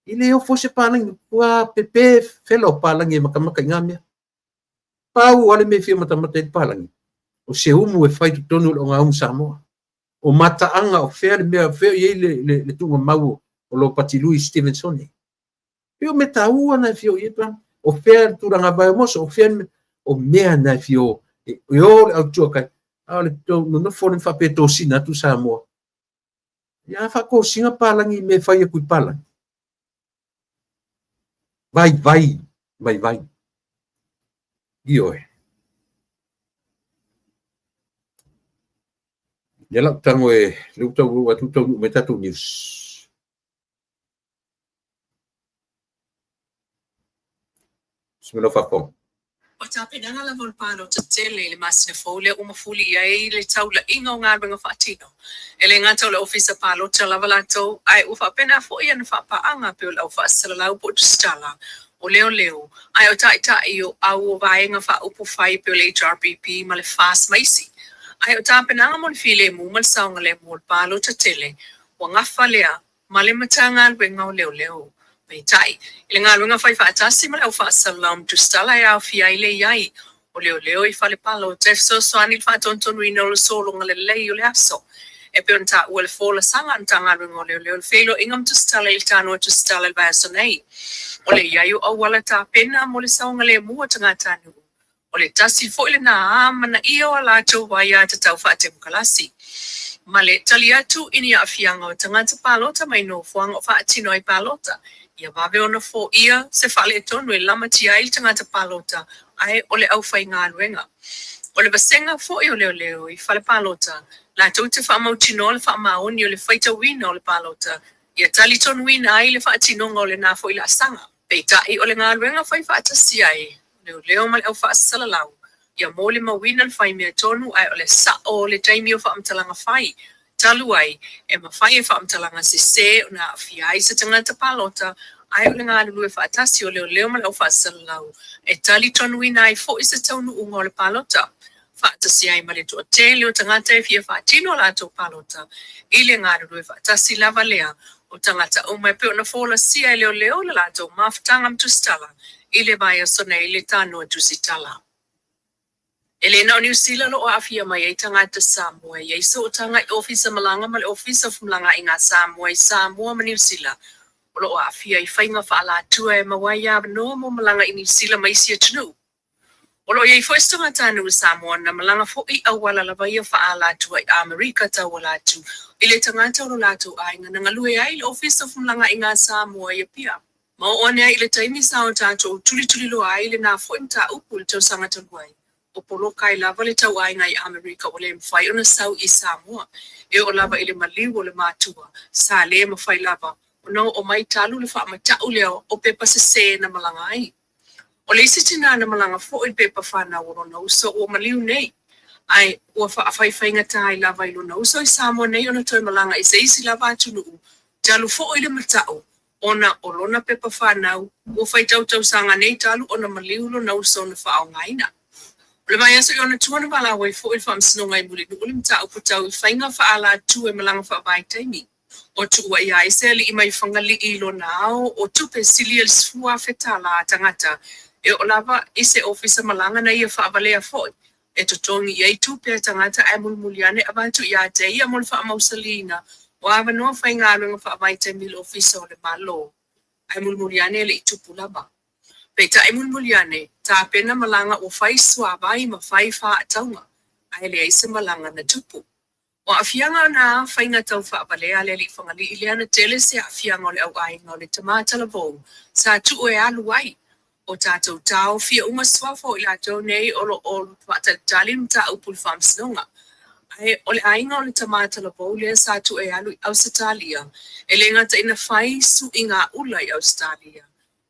E le ofo se palagi, ua pepe fela o palagi e matamata i ngā mea. Pau lava le mea e fia matamata ai le palagi, o se umu e fai i totonu o le ogaumu Samoa. O mataaga o fea le mea, o fea o i ai le tuugamau o Lopati Lui Stevensone. Pei o mea taua na e fia o i ai palagi. O fea le tulaga vaemoso, o fea le o mea na e fia o, e o le autua kai, a o le nonofo le faapea tosina atu Samoa. Ia faatosina palagi i mea e fai atu i palagi. Vaivai, vaivai. Ioe. Lea la ou tago e lea ua tau atu taunuu mai tatou news. Sima lau faafofoga. O tapenaga lava o le palota tele i le masina fou lea ua mafuli i ai le taulaiga o galuega faatino. E le gata o le Ofisa Palota lava latou, ae ua faapena foi ana faapaaga pei o le au faasalalau po o tusitala, o leoleo, ae o taitai o au o vaega faaupufai pei o le HRPP ma le FAST ma isi. Ae o tapenaga mo le filemu ma le saogalemu o le palota tele, ua gafa lea ma le Matagaluega o Leoleo. Peitai, i le galuega fai faatasi ma le au faasalalau ma tusitala e aofia ai le i ai o leoleo i fale palota e fesoasoani i le faatonutonuina o le sologa lelei o le aso. E pei ona taua i le folasaga a le Matagaluega o Leoleo i le feiloaiga ma tusitala i le tanoa tusitala i le vaiaso nei, o le i ai o auala tapena mo le saogalemu o tagatanuu. O le tasi foi lena amanaia o a latou aiatatau faatemokalasi, ma le tali atu i ni aafiaga o tagata palota mai nofoaga o faatino ai palota, ia vave ona foia se faaletonu e lamatia ai le tagata palota ae o le aufaigaluega. O le vasega foi o leoleo i fale palota, latou te faamautinoa le faamaoni o le faitauina o le palota, ia talitonuina ai le faatinoga o lena foi laasaga. Peitai, o le galuega fai faatasi ai leoleo ma le au faasalalau, ia molimauina le fai mea tonu ae o le sa'o o le taimi o faamatalaga fai, talu ai, e mafai e faamatalaga sesē ona aafia ai se tagata palota ae o le galulue faatasi o leoleo ma le au faasalalau e talitonuina ai foi se taunuuga o le palota faatasi ai ma le toatele o tagata e fia faatino a latou palota i le galulue faatasi lava lea o tagata uma e pei ona folasia e leoleo le latou mafutaga ma tusitala i le vaiaso nei i le tanoa tusitala. E le na o Niu Sila o lo o aafia mai ai tagata Samoa e i ai sootaga i Ofisa Malaga ma le Ofisa o Femalagaaiga a Samoa i Samoa ma Niu Sila o lo o aafia i faiga faaalatua e maua ai avanoa mo malaga i Niu Sila ma isi atunuu. O lo o i ai foi se tagatanuu Samoa na malaga foi i auala lava ia faaalatua i Amerika tauala atu i le tagata o lo latou aiga na galue ai i le Ofisa o Femalagaaiga a Samoa i Apia. Ma oo ane ai i le taimi sa o tatou tulituliloa ai lena foi mataupu i le tausaga talu ai, o poloka ai lava le tauaiga i Amerika ua le mafai ona sau i Samoa. E oo lava i le maliu o le matua, sa le mafai lava ona oo mai talu le faamatau lea o pepa sesē na malaga ai. O le isi tinā na malaga foi i le pepa fanau o lona uso ua maliu nei, ae ua faafaifaigata ai lava i lona uso i Samoa nei ona toe malaga i se isi lava atunuu talu foi le matau ona o lona pepa fanau ua faitau tausaga nei talu ona maliu lona uso na faaaogaina. O le vaiaso i ona tua na valaau ai foi le Faamasinoga i Mulinuu le mataupu tau i faiga faaalatua e malaga faavaitaimi. O tuuaia ai se alii mai Fagalii i lona ao o tupe silia i le $10,000 a tagata e oo lava i se ofisa malaga na ia faavalea foi e totogi i ai tupe a tagata ae mulimuli ane avatu ia te ia mo le faamausaliina o avanoa faigaluega faavaitaimi i le Ofisa o le Malo ae mulimuli ane e le i tupu lava. Peitai mulimuli ane, tapena malaga ua fai suavai ma fai faatauga ae leai se malaga na tupu. O aafiaga o nā faiga tau faavalea a le alii Fagalii lea na tele se aafiaga o le au aiga o le tama talavou sa tuu e alu ai o tatou taofia uma suafa o i latou nei o lo o faatalitali le mataupu i le faamasinoga. Ae o le aiga o le tama talavou lea sa tuu e alu i Ausetalia e le gata ina fai suiga ula i Ausetalia.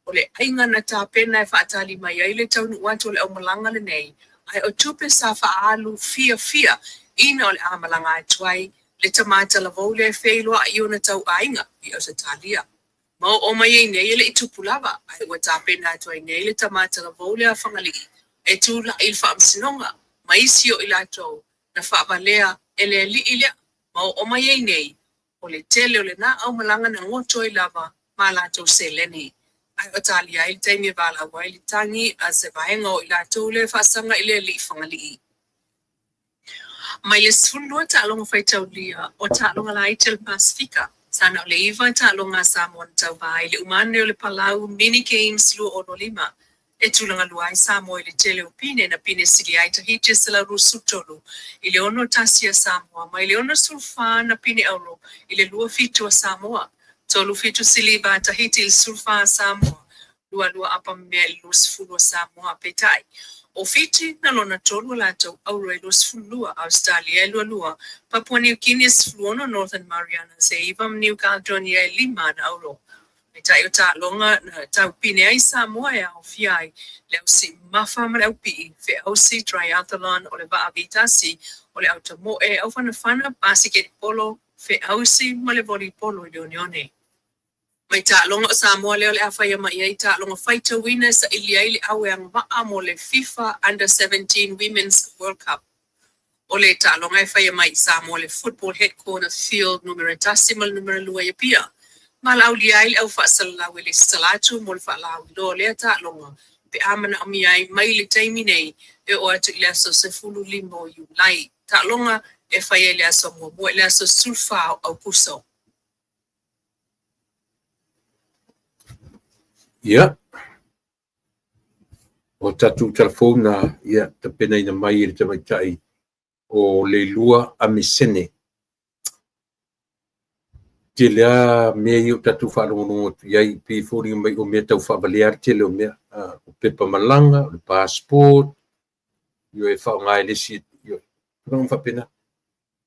O le aiga na tapena e faatali mai ai le taunuu atu o le aumalaga lenei, ae o tupe sa faaalu fiafia ina o le a malaga atu ai le tama talavou lea e feiloai i ona tauaiga i Ausetalia. Ma oo mai ai nei e le i tupu lava, ae ua tapena atu ai nei le tama talavou lea a Fagalii e tulai i le faamasinoga ma isi o i latou na faavalea e le alii lea. Ma oo mai ai nei, o le tele o lena aumalaga na goto ai lava ma a latou seleni. Ae o talia ai le taimi e valaau ai le tagi a se vaega o i latou lea e faasaga i le alii Fagalii. Mai le 12 taaloga faitaulia o taaloga laiti a le Pasefika, sa na o le 9 taaloga a Samoa na tauva ai i le uma ane o le Palau Mini Games 2005. E tulaga lua ai Samoa i le tele o pine na pine sili ai Tahiti e 123 i le 61 a Samoa mai le 64 na pine auro i le 27 a Samoa. 3 7 siliva a Tahiti i le 14 a Samoa, 22 apa mea i le 20 a Samoa. Peitai, o Fiti na lona tolu a latou auro e 22, Ausetalia e 22, Papua Niu Kini e 16, Northern Marianas e 9 ma Niu Kaledonia e 5 ana auro. Peitai o taaloga na taupine ai Samoa e aofia ai le ausiimafa ma le aupii, feausi, triathlon, o le vaa vitasi, o le autamoe, aufanafana, basiketipolo, feausi ma le volipolo i le oneone. Mai taaloga o Samoa lea o le a faia mai ai taaloga faitauina e saili ai le au e agavaa mo le FIFA Under 17 Women's World Cup. O le taaloga e faia mai i Samoa i le Football Headquarter Field numera 1 ma le numera 2 i Apia. Valaaulia ai le au faasalalau e le tatala atu mo le faalauiloa o lea taaloga pe a manaomia ai mai le taimi nei e oo atu i le aso 15 o Iulai. Taaloga e faia i le aso muamua i le aso 14 o Aukuso. Ia, o tatou telefon na ia tapenaina mai e le tamaitai o Leilua Amisene. Tele lava mea ia ua tatou faalogologo atu i ai, pei e foliga mai o mea tau faavalea le tele o mea. O pepa malaga, o le passport, e faaaoga e le isi, tulaga faapena.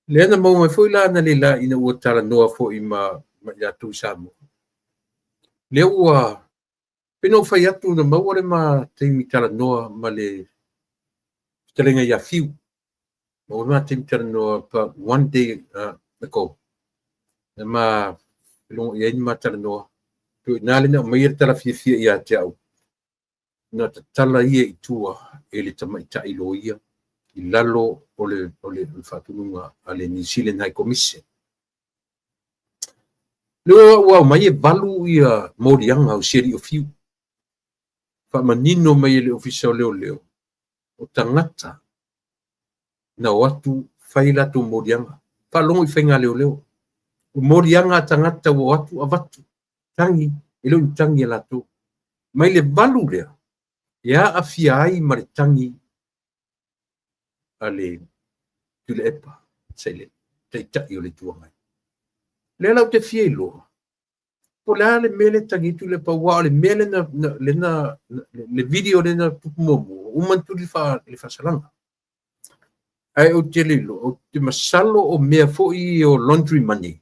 Lea na maua mai foi la analeila ina ua talanoa foi ma i latou i Samoa. Lea ua pei ona ou fai atu na maua le ma taimi talanoa ma le fetalaiga ia Fiu. Maua le ma taimi talanoa about one day ago. Na ma felogo i ai na ma talanoa. Pei o i ina lea na aumaia le tala fiafia ia te au. Na tatala ia i tua e le tamaitai loia i lalo o le faatonuga a le New Zealand High Commission. Lea ua aumai e 8 ia moliaga o si alii o Fiu. Faamanino mai e le Ofisa o Leoleo, o tagata na o atu fai latou moliaga. Faalogo i faiga leoleo. O moliaga a tagata ua o atu avatu tagi, e le o ni tagi a latou. Mai le 8 lea, e aafia ai ma le tagi a le Tuilaepa Sailele, taitai o le Itu Agai. Lea la ou te fia iloa, po o le a le mea lea e tagi ai Tuilaepa, aua o le mea lena, le video lea na tupu muamua, ua uma ona tuli le faasalaga. Ae ou te le iloa, ou te masalo o mea foi o laundry money,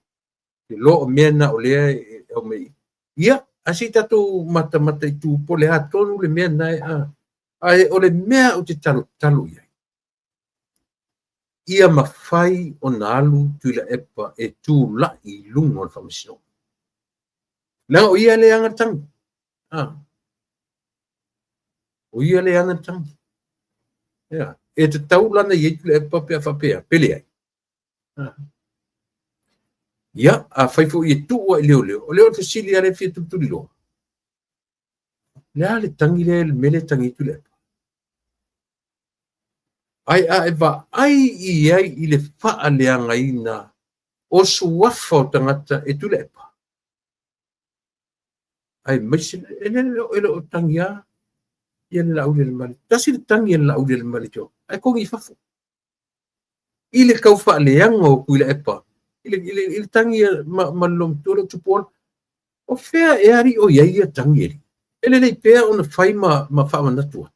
te loa o mea na o lea e aumai. Ia, ae se i tatou matamata i tu po o le a tonu le mea na e a. Ae o le mea ou te talotalo i ai, ia mafai ona alu Tuilaepa e tulai i luga o le faamasinoga. Leaga o ia le ana le tagi. O ia le ana le tagi. Ia, e tatau lana i ai Tuilaepa pe a faapea, pe leai. Ia, a fai foi e tuu ai leoleo, o lea o le fesili a le fia tulituliloa. Le a le tagi lea, le mea lea e tagi ai Tuilaepa. Ai a e vaai i ai i le faaleagaina o suafa o tagata e Tuilaepa. Ai maise, e le o tagi a ia le Laauli a le Malietoa. Tasi le tagi a le Laauli a le Malietoa, ae kogi i fafo. I le tau faaleaga o Tuilaepa, i le tagi ma le loomatua le o Tupuola. O fea e ali o i ai ia tagi e li? E lelei pea ona fai ma faamanatu atu.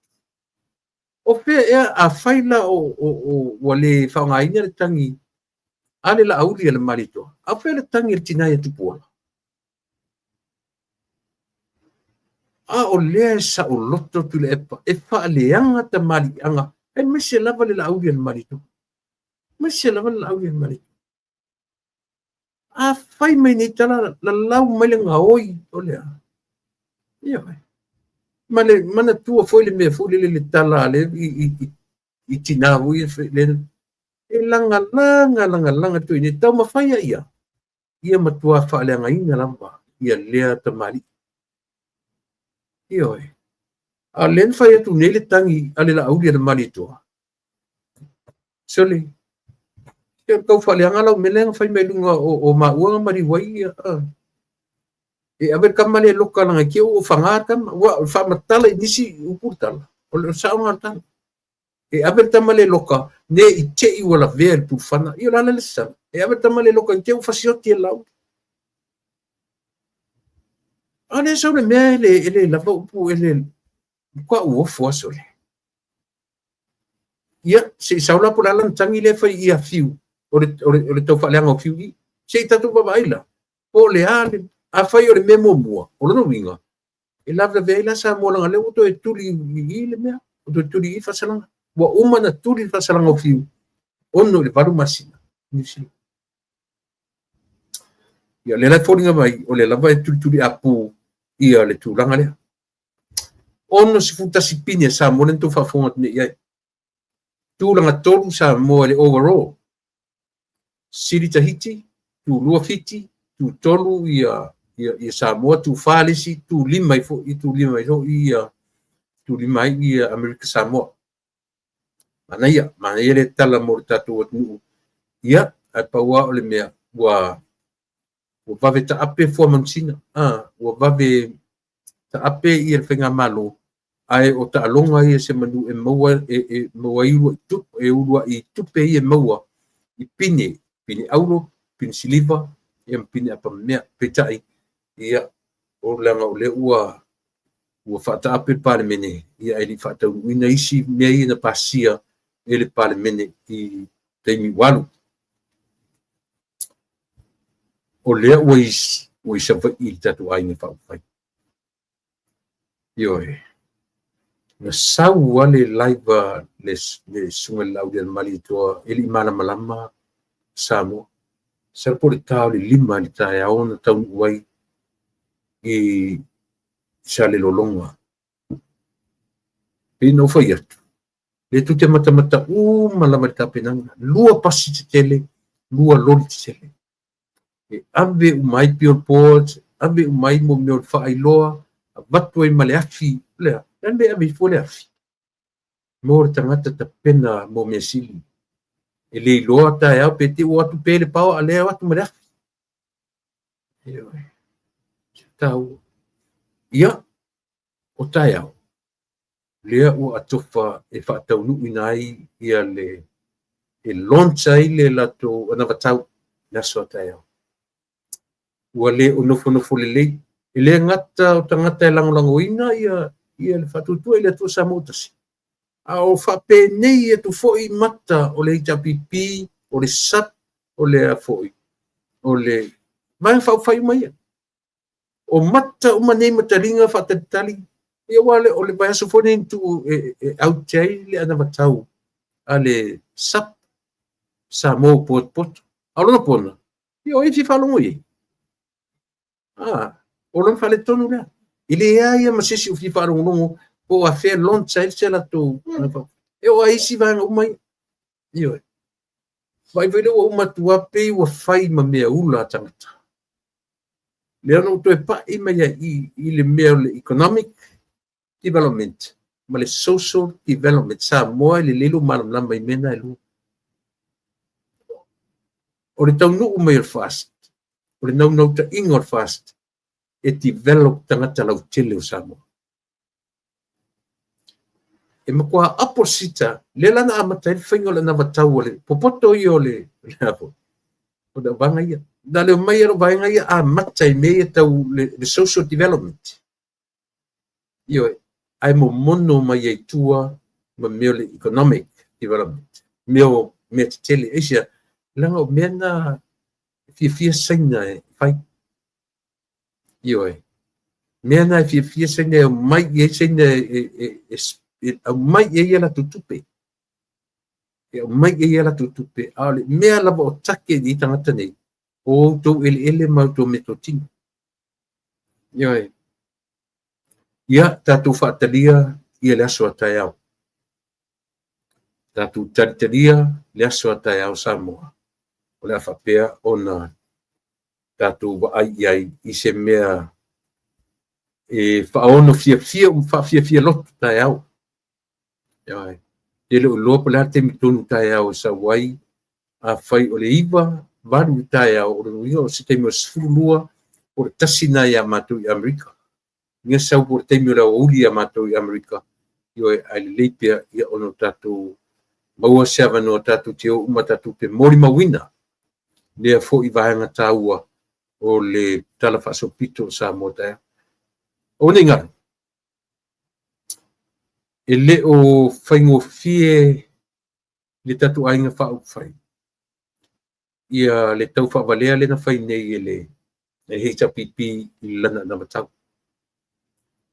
O fea ea a fai la o ua le faaaogaina le tagi a le Laauli a le Malietoa, a o fea le tagi a le tina ia Tupuola? A o lea e saoloto Tuilaepa e faaleaga tamaliiaga aemaise lava le Laauli a le Malietoa. Aemaise lava le Laauli a le Malietoa. A fai mai nei tala, lalau mai le gaoi o le a? Ioe. Ma le manatua foi le mea foi lele le tala a le i tina foi le e lagalaga lagalaga toeaiina nei, taumafai a ia, ia matua faaleagaina lava ia lea tamalii. Ioe. A o lea na fai atu nei le tagi a le Laauli a le Malietoa, sole, se o le tau faaleaga lau mea lea na fai mai luga o maua na maliu ai ia, e ave le tama lea e loka leaga i te i ua faga le tama, ua faamatala i nisi upu le tala, o le saoga o le tala. E ave le tama lea e loka, ne i te i ua lavea i le pulufana. Ia o le a la le isi tala? E ave le tama lea e loka i te i ua fasioti e le Laauli. A lea sau le mea e le lava upu, e le matua uofo lava sole. Ia, se i sau la po o le a lana tagi lea e fai ia Fiu, o le tau faaleaga o Fiu i. Se i tatou vaavaai la, po o le a le, afai o le mea muamua, o lona uiga, e lavelavea ai la Samoa leaga o lea ua toe tuli i i le mea, ua toe tuli i i le faasalaga. Ua uma ona tuli le faasalaga o Fiu, 6 i le 8 masina i Niu Sila. Ia, o lea la e foliga mai, o lea lava e tulituliapu ia le tulaga lea. 61 pine a Samoa lea na outou faafofoga atu nei i ai. Tulaga 3 Samoa i le overall. Sili Tahiti, tu 2 Fiti, tu 3 ia Samoa, tu 4 le isi, tu 5 ai foi, tu 5 ai foi ia, tu 5 ai ia Amerika Samoa. Manaia, manaia le tala mo le tatou atunuu. Ia, ae pau lava o le mea, ua vave taape fuamanusina, ua vave taape ia le faigamalo, ae o taaloga ia se manu e maua e maua ai e uluai tupe ia e maua i pine, pine auro, pine siliva, ia ma pine apamemea. Peitai, ia, o leaga o lea ua faataape le Palemene, ia ae le i faataunuuina isi mea ia na pasia e le Palemene i taimi ua alu. O lea ua i Savaii le tatou aiga faaupufai. Ioe. Na sau lava le live a le Susuga i le Laauli a le Malietoa e le i malamalama Samoa. Masalo po o le ta o le 5 i le taeao na taunuu ai i Salelologa. Pei ona ou fai atu, lea tou te matamata uma lava i le tapenaga. 2 pasi tetele, 2 loli tetele. E ave uma ai billboards, ave uma ai mo mea o le faailoa, avatu ai ma le afi. O le a? O le a le mea e ave ai fua le afi? Mo le tagata tapena mo mea sili. E le iloa taeao pe te ua atu pe le paoa, a lea atu ma le afi. Ioe. Se taua. Ia, o taeao, lea ua atofa e faataunuuina ai ia le, e launch ai le latou anavatau i le aso a taeao. Ua le o nofonofo lelei. E le gata o tagata e lagolagoina ia le faatuatua i le Atua Samoa tasi. A o faapenei atu foi mata o le HRPP, o le SAP, o le a foi, o le vaega faaupufai uma ia. O mata uma nei mataliga faatalitali, ia ua le o le vaiaso foi nei na tuu e aute ai le anavatau a le SAP, Samoa ua potopoto. A o lona pona, ia o ai e fia faalogo i ai? O lona faaletonu lea. E leai lava ma se isi o fia faalogologo po o afea launch ai se latou. E oo lava i isi vaega uma ia. Ioe. Vaai foi lea ua uma atu lava pei ua fai ma mea ula a tagata. Lea na ou toe pai mai ai i le mea o le economic development ma le social development. Samoa e lelei lou malamalama i mea na e lua. O le taunuu mai o le FAST, o le naunautaiga o le FAST, e develop tagata lautele o Samoa. E matua opposite, lea la na amata ai le faiga o le anavatau o le popoto ia o le o le vaega ia. Na leo mai e vaega ia amata i mea ia tau le social development. Ioe, ae momono mai ai tua ma mea o le economic development. Mea o mea tetele. Aisea, leaga o mea na fiafia Saina e fai. Ioe. Mea na e fiafia Saina e aumai i ai Saina e aumai i ai a latou tupe. E aumai i ai a latou tupe, a o le mea lava o take i tagata nei, o outou eleele ma outou meatotino. Ioe. Ia, tatou faatalia ia le aso a taeao. Tatou talitalia le aso a taeao Samoa. O le a faapea ona tatou vaai i ai i se mea e faaono fiafia ma faafiafia loto taeao. Ioe. E le o iloa po o le a le taimi tonu taeao e sau ai. Afai o le 9, 8 i le taeao, o lona uiga o se taimi o le 12 po o le 1 lena iā matou i Amerika. Ia sau po o le taimi o le aoauli iā matou i Amerika, ioe, ae lelei pea ia ona o tatou maua se avanoa tatou te o uma tatou te molimauina lea foi vaega taua o le Tala Faasolopito o Samoa taeao. Aua ne i galo, e le o faigofie le tatou aiga faaupufai ia le tau faavalea lea na fai nei e le HRPP i lana anavatau.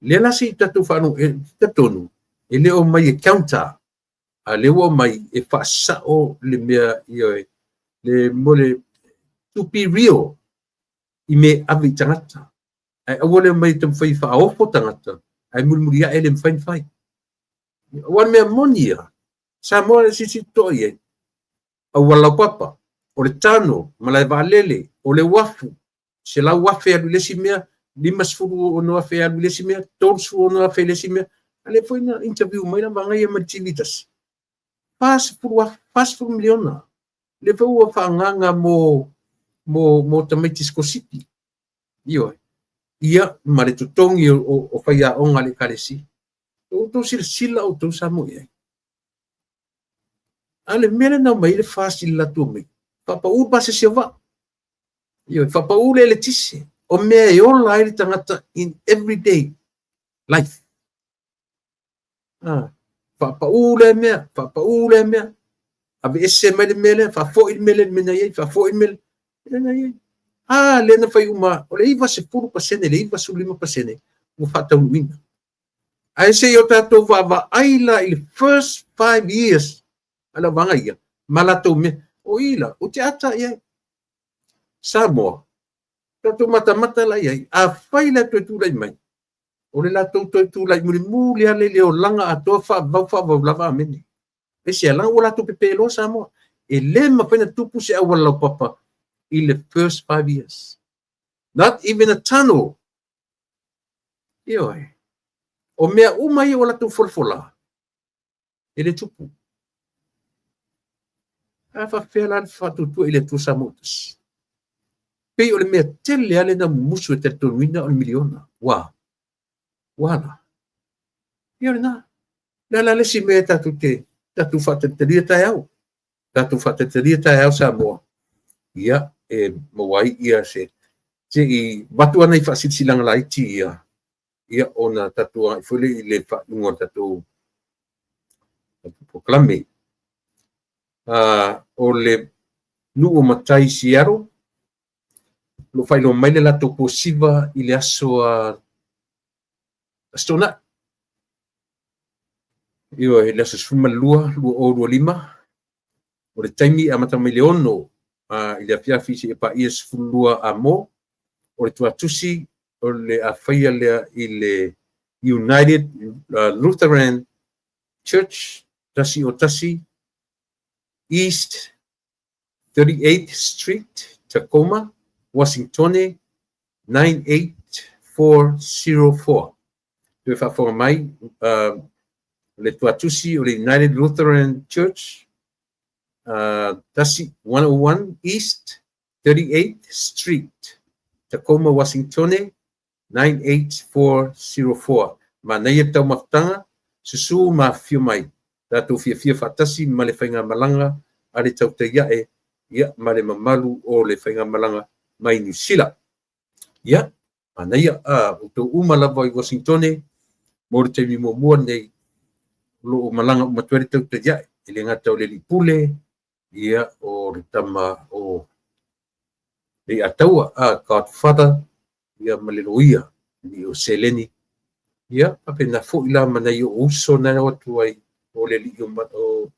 Lea la se i tatou faalogo, e talitonu e le o mai e counter, a lea ua aumai e faasao le mea, ioe, le mo le to be real i mea e ave i tagata. Ae aua le omai e taumafai e faaofo tagata, ae mulimuli ae le mafai ona fai. Aua o le mea moni ia, Samoa e silasila totoa i ai, auala laupapa, o le tano, malae vaalele, o le uafu, 100,000 alu i le isi mea, 56,000 alu i le isi mea, 36,000 i le isi mea. A lea foi na interview mai la vaega ia mai le TV tasi, 40,000, 40 miliona. Lea foi ua faaagaaga mo tamaiti sikolasipi. Ioe. Ia, ma le totogi o faiaoga a le Ekalesia. Ua outou silasila outou Samoa i ai. A o le mea lea na omai ai le FAST i le latou omai, faapau le pasese o vaa. Ioe, faapau le eletise. O mea e ola ai le tagata in everyday life. Ah, faapau lea mea, faapau lea mea. Aveese mai le mea lea, faafoi le mea lea i le mea na i ai, faafoi le mea lea na i ai. Ah, lea na fai uma, o le 90%, le 95% ua faataunuuina. Ae se i o tatou vaavaai la i le first 5 years a le vaega ia, ma latou mea. O i la, ou te ata i ai. Samoa, tatou matamata la i ai, afai la toe tulai mai, o le latou toe tulai mulimuli lava le i le olaga atoa faavavau faavavau lava amene. E se alaga ua latou pepeloa Samoa. E le mafai ona tupu se auala laupapa i le first 5 years. Not even a tunnel. Ioe. O mea uma ia ua latou folafola, e le tupu. A faapefea la le faatuatua i le Atua Samoa tasi? Pei o le mea tele lava lea na mumusu e talitonuina o le miliona. Ua. Ua la. Ia o lena. Le a la le isi mea tatou te tatou faatalitalia taeao. Tatou faatalitalia taeao Samoa. Ia, e maua ai ia se i avatu ana i faasilasilaga laiti ia, ia ona tatou agai foi lea i le faaiuga o le tatou polokalame. O le nuu o Matai Seattle, o lo o faailoa mai le latou posiva i le aso a Aso Toonai. Ioe, le aso 12, 2025. O le taimi e amata mai le 6 i le afiafi seia paia 12 amo. O le tuatusi o le a faia lea i le United Lutheran Church, 101 East 38th Street, Tacoma, Washington, 98404. Toe faafofoga mai, le tuatusi o le United Lutheran Church, 101 East 38th Street, Tacoma, Washington, 98404. Manaia le taumafataga, susu ma afifio mai. Tatou fiafia faatasi ma le faigamalaga a le tautai ae, ia, ma le mamalu o le faigamalaga mai Niu Sila. Ia, manaia, outou uma lava i Washington, mo le taimi muamua lenei, o lo o malaga uma atu ai le tautai ae, e le gata o le alii pule, ia, o le tama o Leiataua, Godfather, ia, ma le loia. Alii o seleni. Ia, faapena foi la ma nai ou uso na o atu ai o le alii o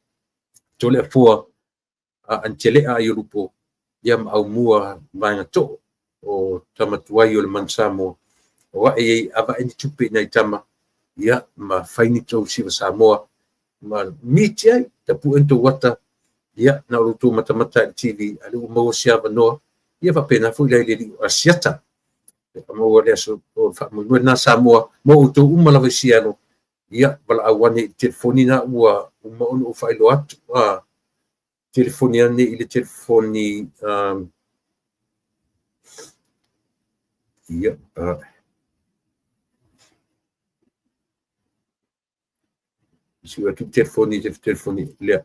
Toleafoa Antelea Aiolupo, ia ma aumua vaega too o tamatuai o le Manu Samoa, o ae ai avae ni tupe i nai tama, ia ma fai ni tou siva Samoa, ma miti ai, tapue ni tou ata, ia na o lo tou matamata i le TV, a le ua maua se avanoa, ia faapena foi la i le alii o Asiata. Maua le aso o le faamoemoe lena Samoa, mo outou uma lava i Seattle, ia valaau ane i le telefoni na ua uma ona ou faailoa atu, telefoni ane i le telefoni, ia, siu atu telefoni, telefoni lea.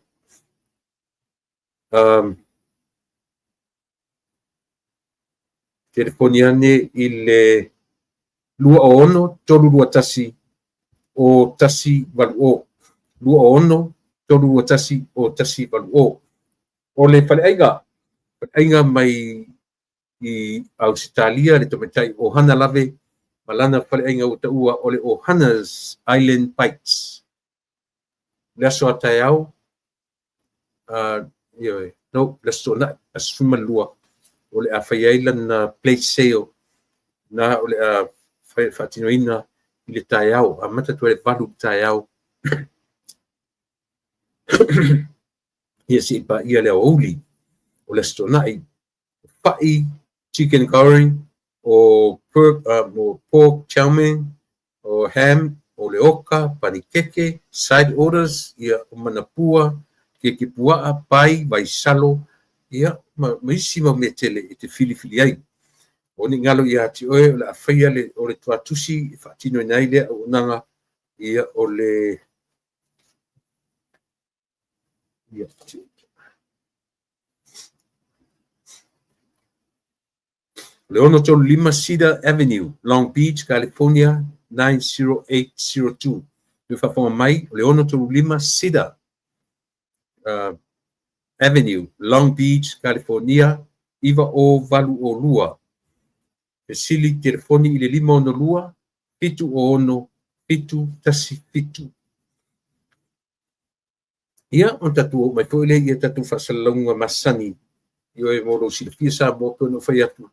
Telefoni ane i le 26 321 o 180 26 321 o 180. O le faleaiga mai i Ausetalia le tamaitai o Hana Lave, ma lana faleaiga ua taua o le o Hana's Island Bites. Le aso a taeao, no, le aso toonai, aso 12, o le a fai ai lana place sale, na o le a faatinoina i le taeao, amata atu ai le 8 i le taeao. Ia se i paia le aoauli o le aso toonai. Fa'i chicken curry, o pork, pork chow mein, o ham, o le oka, panikeke, side orders, ia o manapua, keke puaa, pai, vaisalo, ia ma isi mau mea tele e te filifili ai. O ni ngalo ia ati oe, o le a faia le, o le tuatusi, e faatinoina ai lea auaunaga, ia o le, ia, le 635 Cedar Avenue, Long Beach, California, 90802. Le faafofoga mai, o le 635 Cedar Avenue, Long Beach, California, 90802. Fesili telefoni i le 562 706 717. Ia, o tatou oo mai foi lea ia tatou faasalalauga masani, ioe mo lou silafia Samoa pe ona ou fai atu,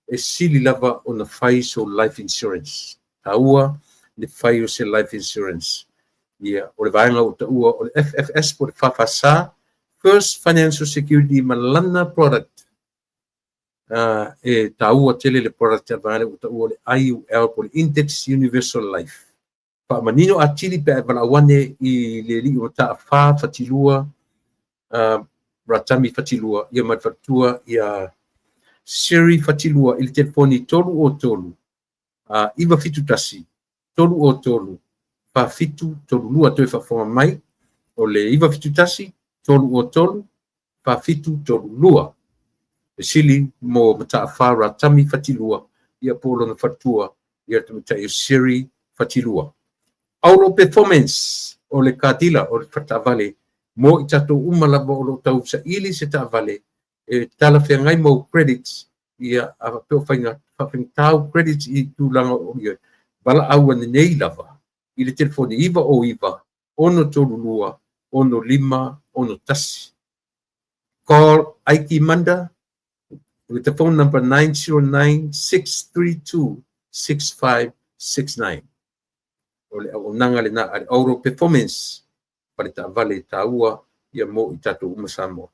e sili lava ona fai so life insurance. Taua le fai o se life insurance. Ia, o le vaega ua taua o le FFS po o le FFS, First Financial Security, ma lana product. E taua tele le product a vaega ua taua o le IUL po o le Index Universal Life. Faamanino atili pe a e valaau ane i le alii o Mataafa Fatilua, Ratami Fatilua, ia ma le faletua ia Siri Fatilua i le telefoni 303 971 303 4732. Toe faafofoga mai, o le 971 303 4732. Fesili mo Mataafa Ratami Fatilua, ia po o lona faletua ia le tamaitai o Siri Fatilua. Aulo Performance, o le katila o le faletaavale mo i tatou uma lava o lo o tau saili se taavale e talafeagai mau credits, ia a faapea o faiga faafaigata au credits i tulaga o ia valaau ane nei lava i le telefoni 909 632 6561. Call Aiki Manda with the phone number 909 632 6569. O le auaunaga lena a le Auto Performance, faletaavale taua ia mo i tatou uma Samoa.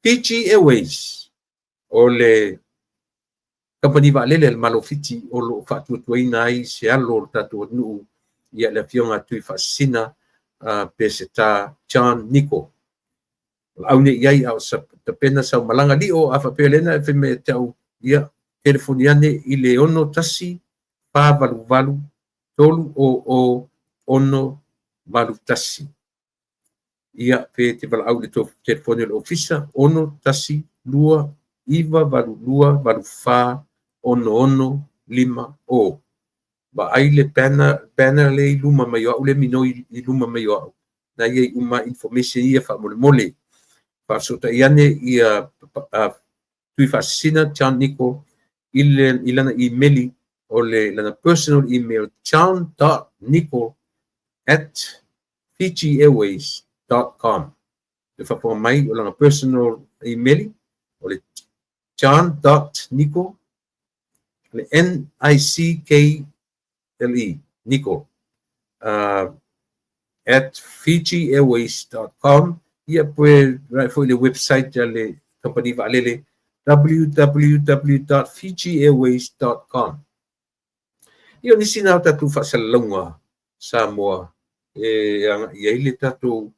Fiji Airways, o le kamupani vaalele a le Malo o Fiti o lo o faatuatuaina ai se alo o le tatou atunuu, ia le afioga a Tuifaasisina Peseta John Nico. O lau nei i ai a o tapena sau malaga lio, a faapea lena e fai mai ia te au, ia telefoni ane i le 61 488 300 681. Ia pe te valaau i le telefoni o le ofisa 6 1 2 9 8 2 8 4 6 6 5 o. Vaai le banner le i luma mai o au, le minoi i luma mai o au. Na ia i uma information ia faamolemole. Faafesootai ane ia Tuifaasisina John Nico i lana imeli O le lana personal email john.nickle@fijiairways.com. Le faafofoga mai, o lana personal email o le john.nickle, le Nickle, Nickle, @fijiairways.com. Ia, pe foi le website a le kamupani vaalele, www.fijiairways.com. Ia, o nisi na o tatou faasalalauga Samoa e agai ai le tatou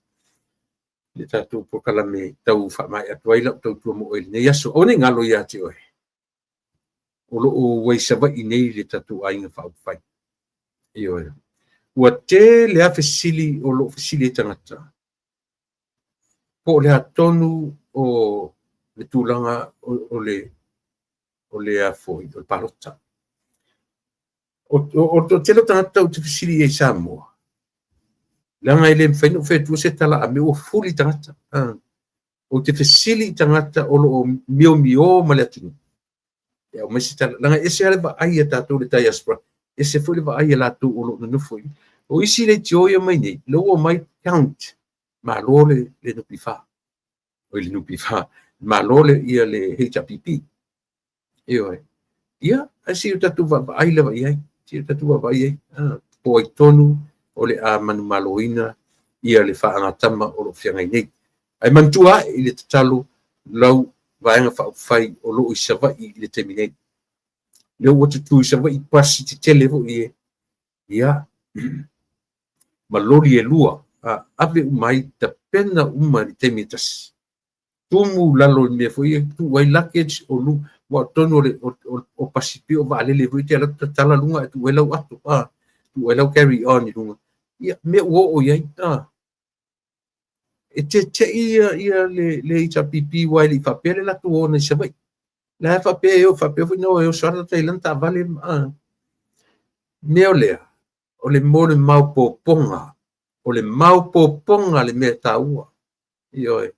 polokalame tau faamaea atu ai lau tautua mo oe i lenei aso. Aua ne i galo ia te oe, o lo o ua i Savaii nei le tatou aiga faaupufai. Ioe. Ua tele lava fesili o lo o fesili ai tagata, po o le atonu o le tulaga o le a foi, o le palota. O tele o tagata ou te fesili i ai Samoa, leaga e le mafai ona ou fai atua se tala a mea ua fuli tagata. Ou te fesili i tagata o lo o miomio ma le atunuu e aumai se tala, leaga e ese lava le vaai a tatou le diaspora, ese foi le vaai a latou o lo o nonofo i. O isi leitio ia mai nei, lea ua omai count, malo le NPF, oi le NPF, malo le, ia le HRPP. Ioe. Ia, ae se i o tatou vaavaai lava i ai, se i o tatou vaavaai i ai. Po ai tonu o le a manumaloina ia le faagatama o lo o feagai nei. Ae manatua ae i le tatalo lau Vaega Faaupufai o lo o i Savaii i le taimi nei. Lea ua tutu i Savaii pasi tetele foi e, ia, ma loli e lua, ave uma ai, tapena uma i le taimi e tasi. Tumu lalo i mea foi e tuu ai luggage o lu, aua o totonu o pasi pei o vaalele foi e te alu atu tatala luga e tuu ai lau ato, tuu ai lau carry on i luga. Ia, mea ua oo i ai. E tete'i ia le HRPP aua e le i faapea le latou o i Savaii. La e faapea e o faapea foi na o e oso lava tagata i lana taavale. Mea o lea, o le mo le maopoopoga. O le maopoopoga le mea taua. Ioe.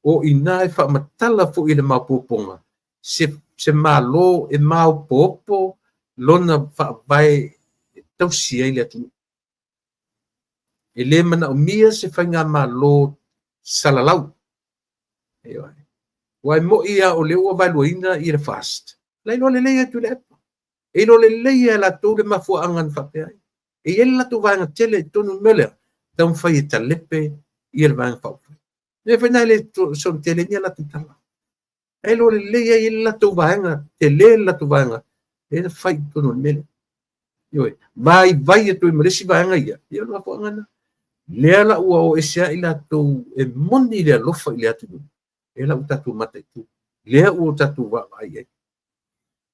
O i ina e faamatala foi i le maopoopoga se malo e maopoopo lona faavae e tausi ai le atunuu. E le manaomia se faigamalo salalau. Ioe. Aua e moi lava o lea ua vaeluaina ia le FAST. La iloa lelei atu i le epa. E iloa lelei e latou le mafuaaga na faapea ai. E i ai le latou vaega tele i totonu o le mea lea, taumafai e talepe ia le Vaega Faaupufai. Mea foi na e le soona tele ni a latou tala. E iloa lelei ai le latou vaega, tele le latou vaega, lea na fai i totonu o le mea lea. Ioe, vaivai atu ai ma le isi vaega ia, ia o le mafuaaga lena. Lea la ua o ese ai latou e moni le alofa i le atunuu, lea la ua tatou mataitu, lea ua tatou vaavaai ai.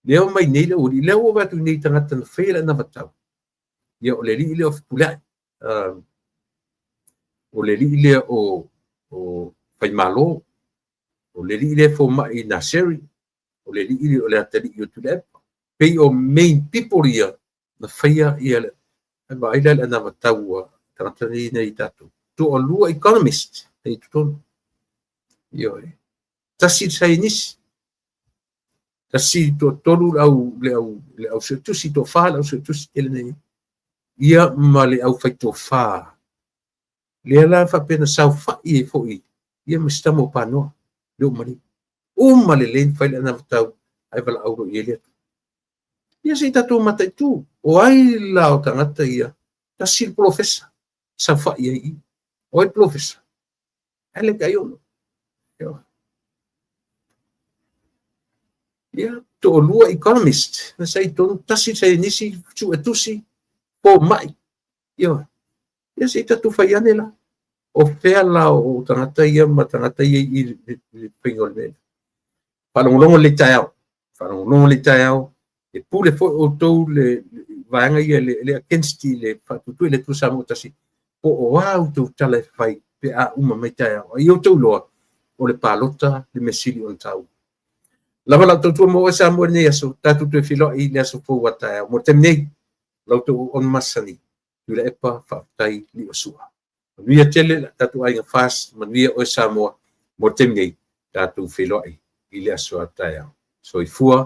Lea ua mai nei le aualii, lea ua vaai atu nei i tagata na faia le anavatau. Ia, o le alii lea o Fepuleai, o le alii lea o Faimalo, o le alii lea fomai Naseri, o le alii o le atalii o Tuilaepa. Pei o main people ia na faia ia le vaai la le anavatau a tagata nei nei tatou. Toalua economist e i totonu. Ioe. Tasi le saienisi, tasi toatolu le au suetusi, toafa le au suetusi tele nei. Ia ma le au faitofa. Lea la faapea na saofai ai foi ia ma si tama o Panoa, le oo maliu. Uma lelei na fai le anavatau ae valaau loa i ai le Atua. Ia se i tatou mataitu. O ai la o tagata ia, tasi le polofesa, saofai ai i. O ai le polofesa? Alec Aiono. Ia, toalua economist, na sa i totonu, tasi saienisi, suetusi, fomai. Ia, ia se i tatou fai ane la. O fea la o tagata ia ma tagata ia i le faiga o le mea. Faalogologo le taeao. Faalogologo le taeao. E pule foi outou le vaega ia le against le faatuatua i le Atua Samoa tasi. Po o a outou tala e fai pe a uma mai taeao. Ai outou iloa o le palota le mea sili ona taua. Lava lau tautua mo oe Samoa i lenei aso, tatou toe feiloai i le aso fou a taeao. Mo le taimi nei, lau tou auauna masani, Tuilaepa Faafetai Liosua. Manuia tele la tatou aiga FAST, manuia oe Samoa. Mo le taimi nei, tatou feiloai i le aso a taeao. Soifua.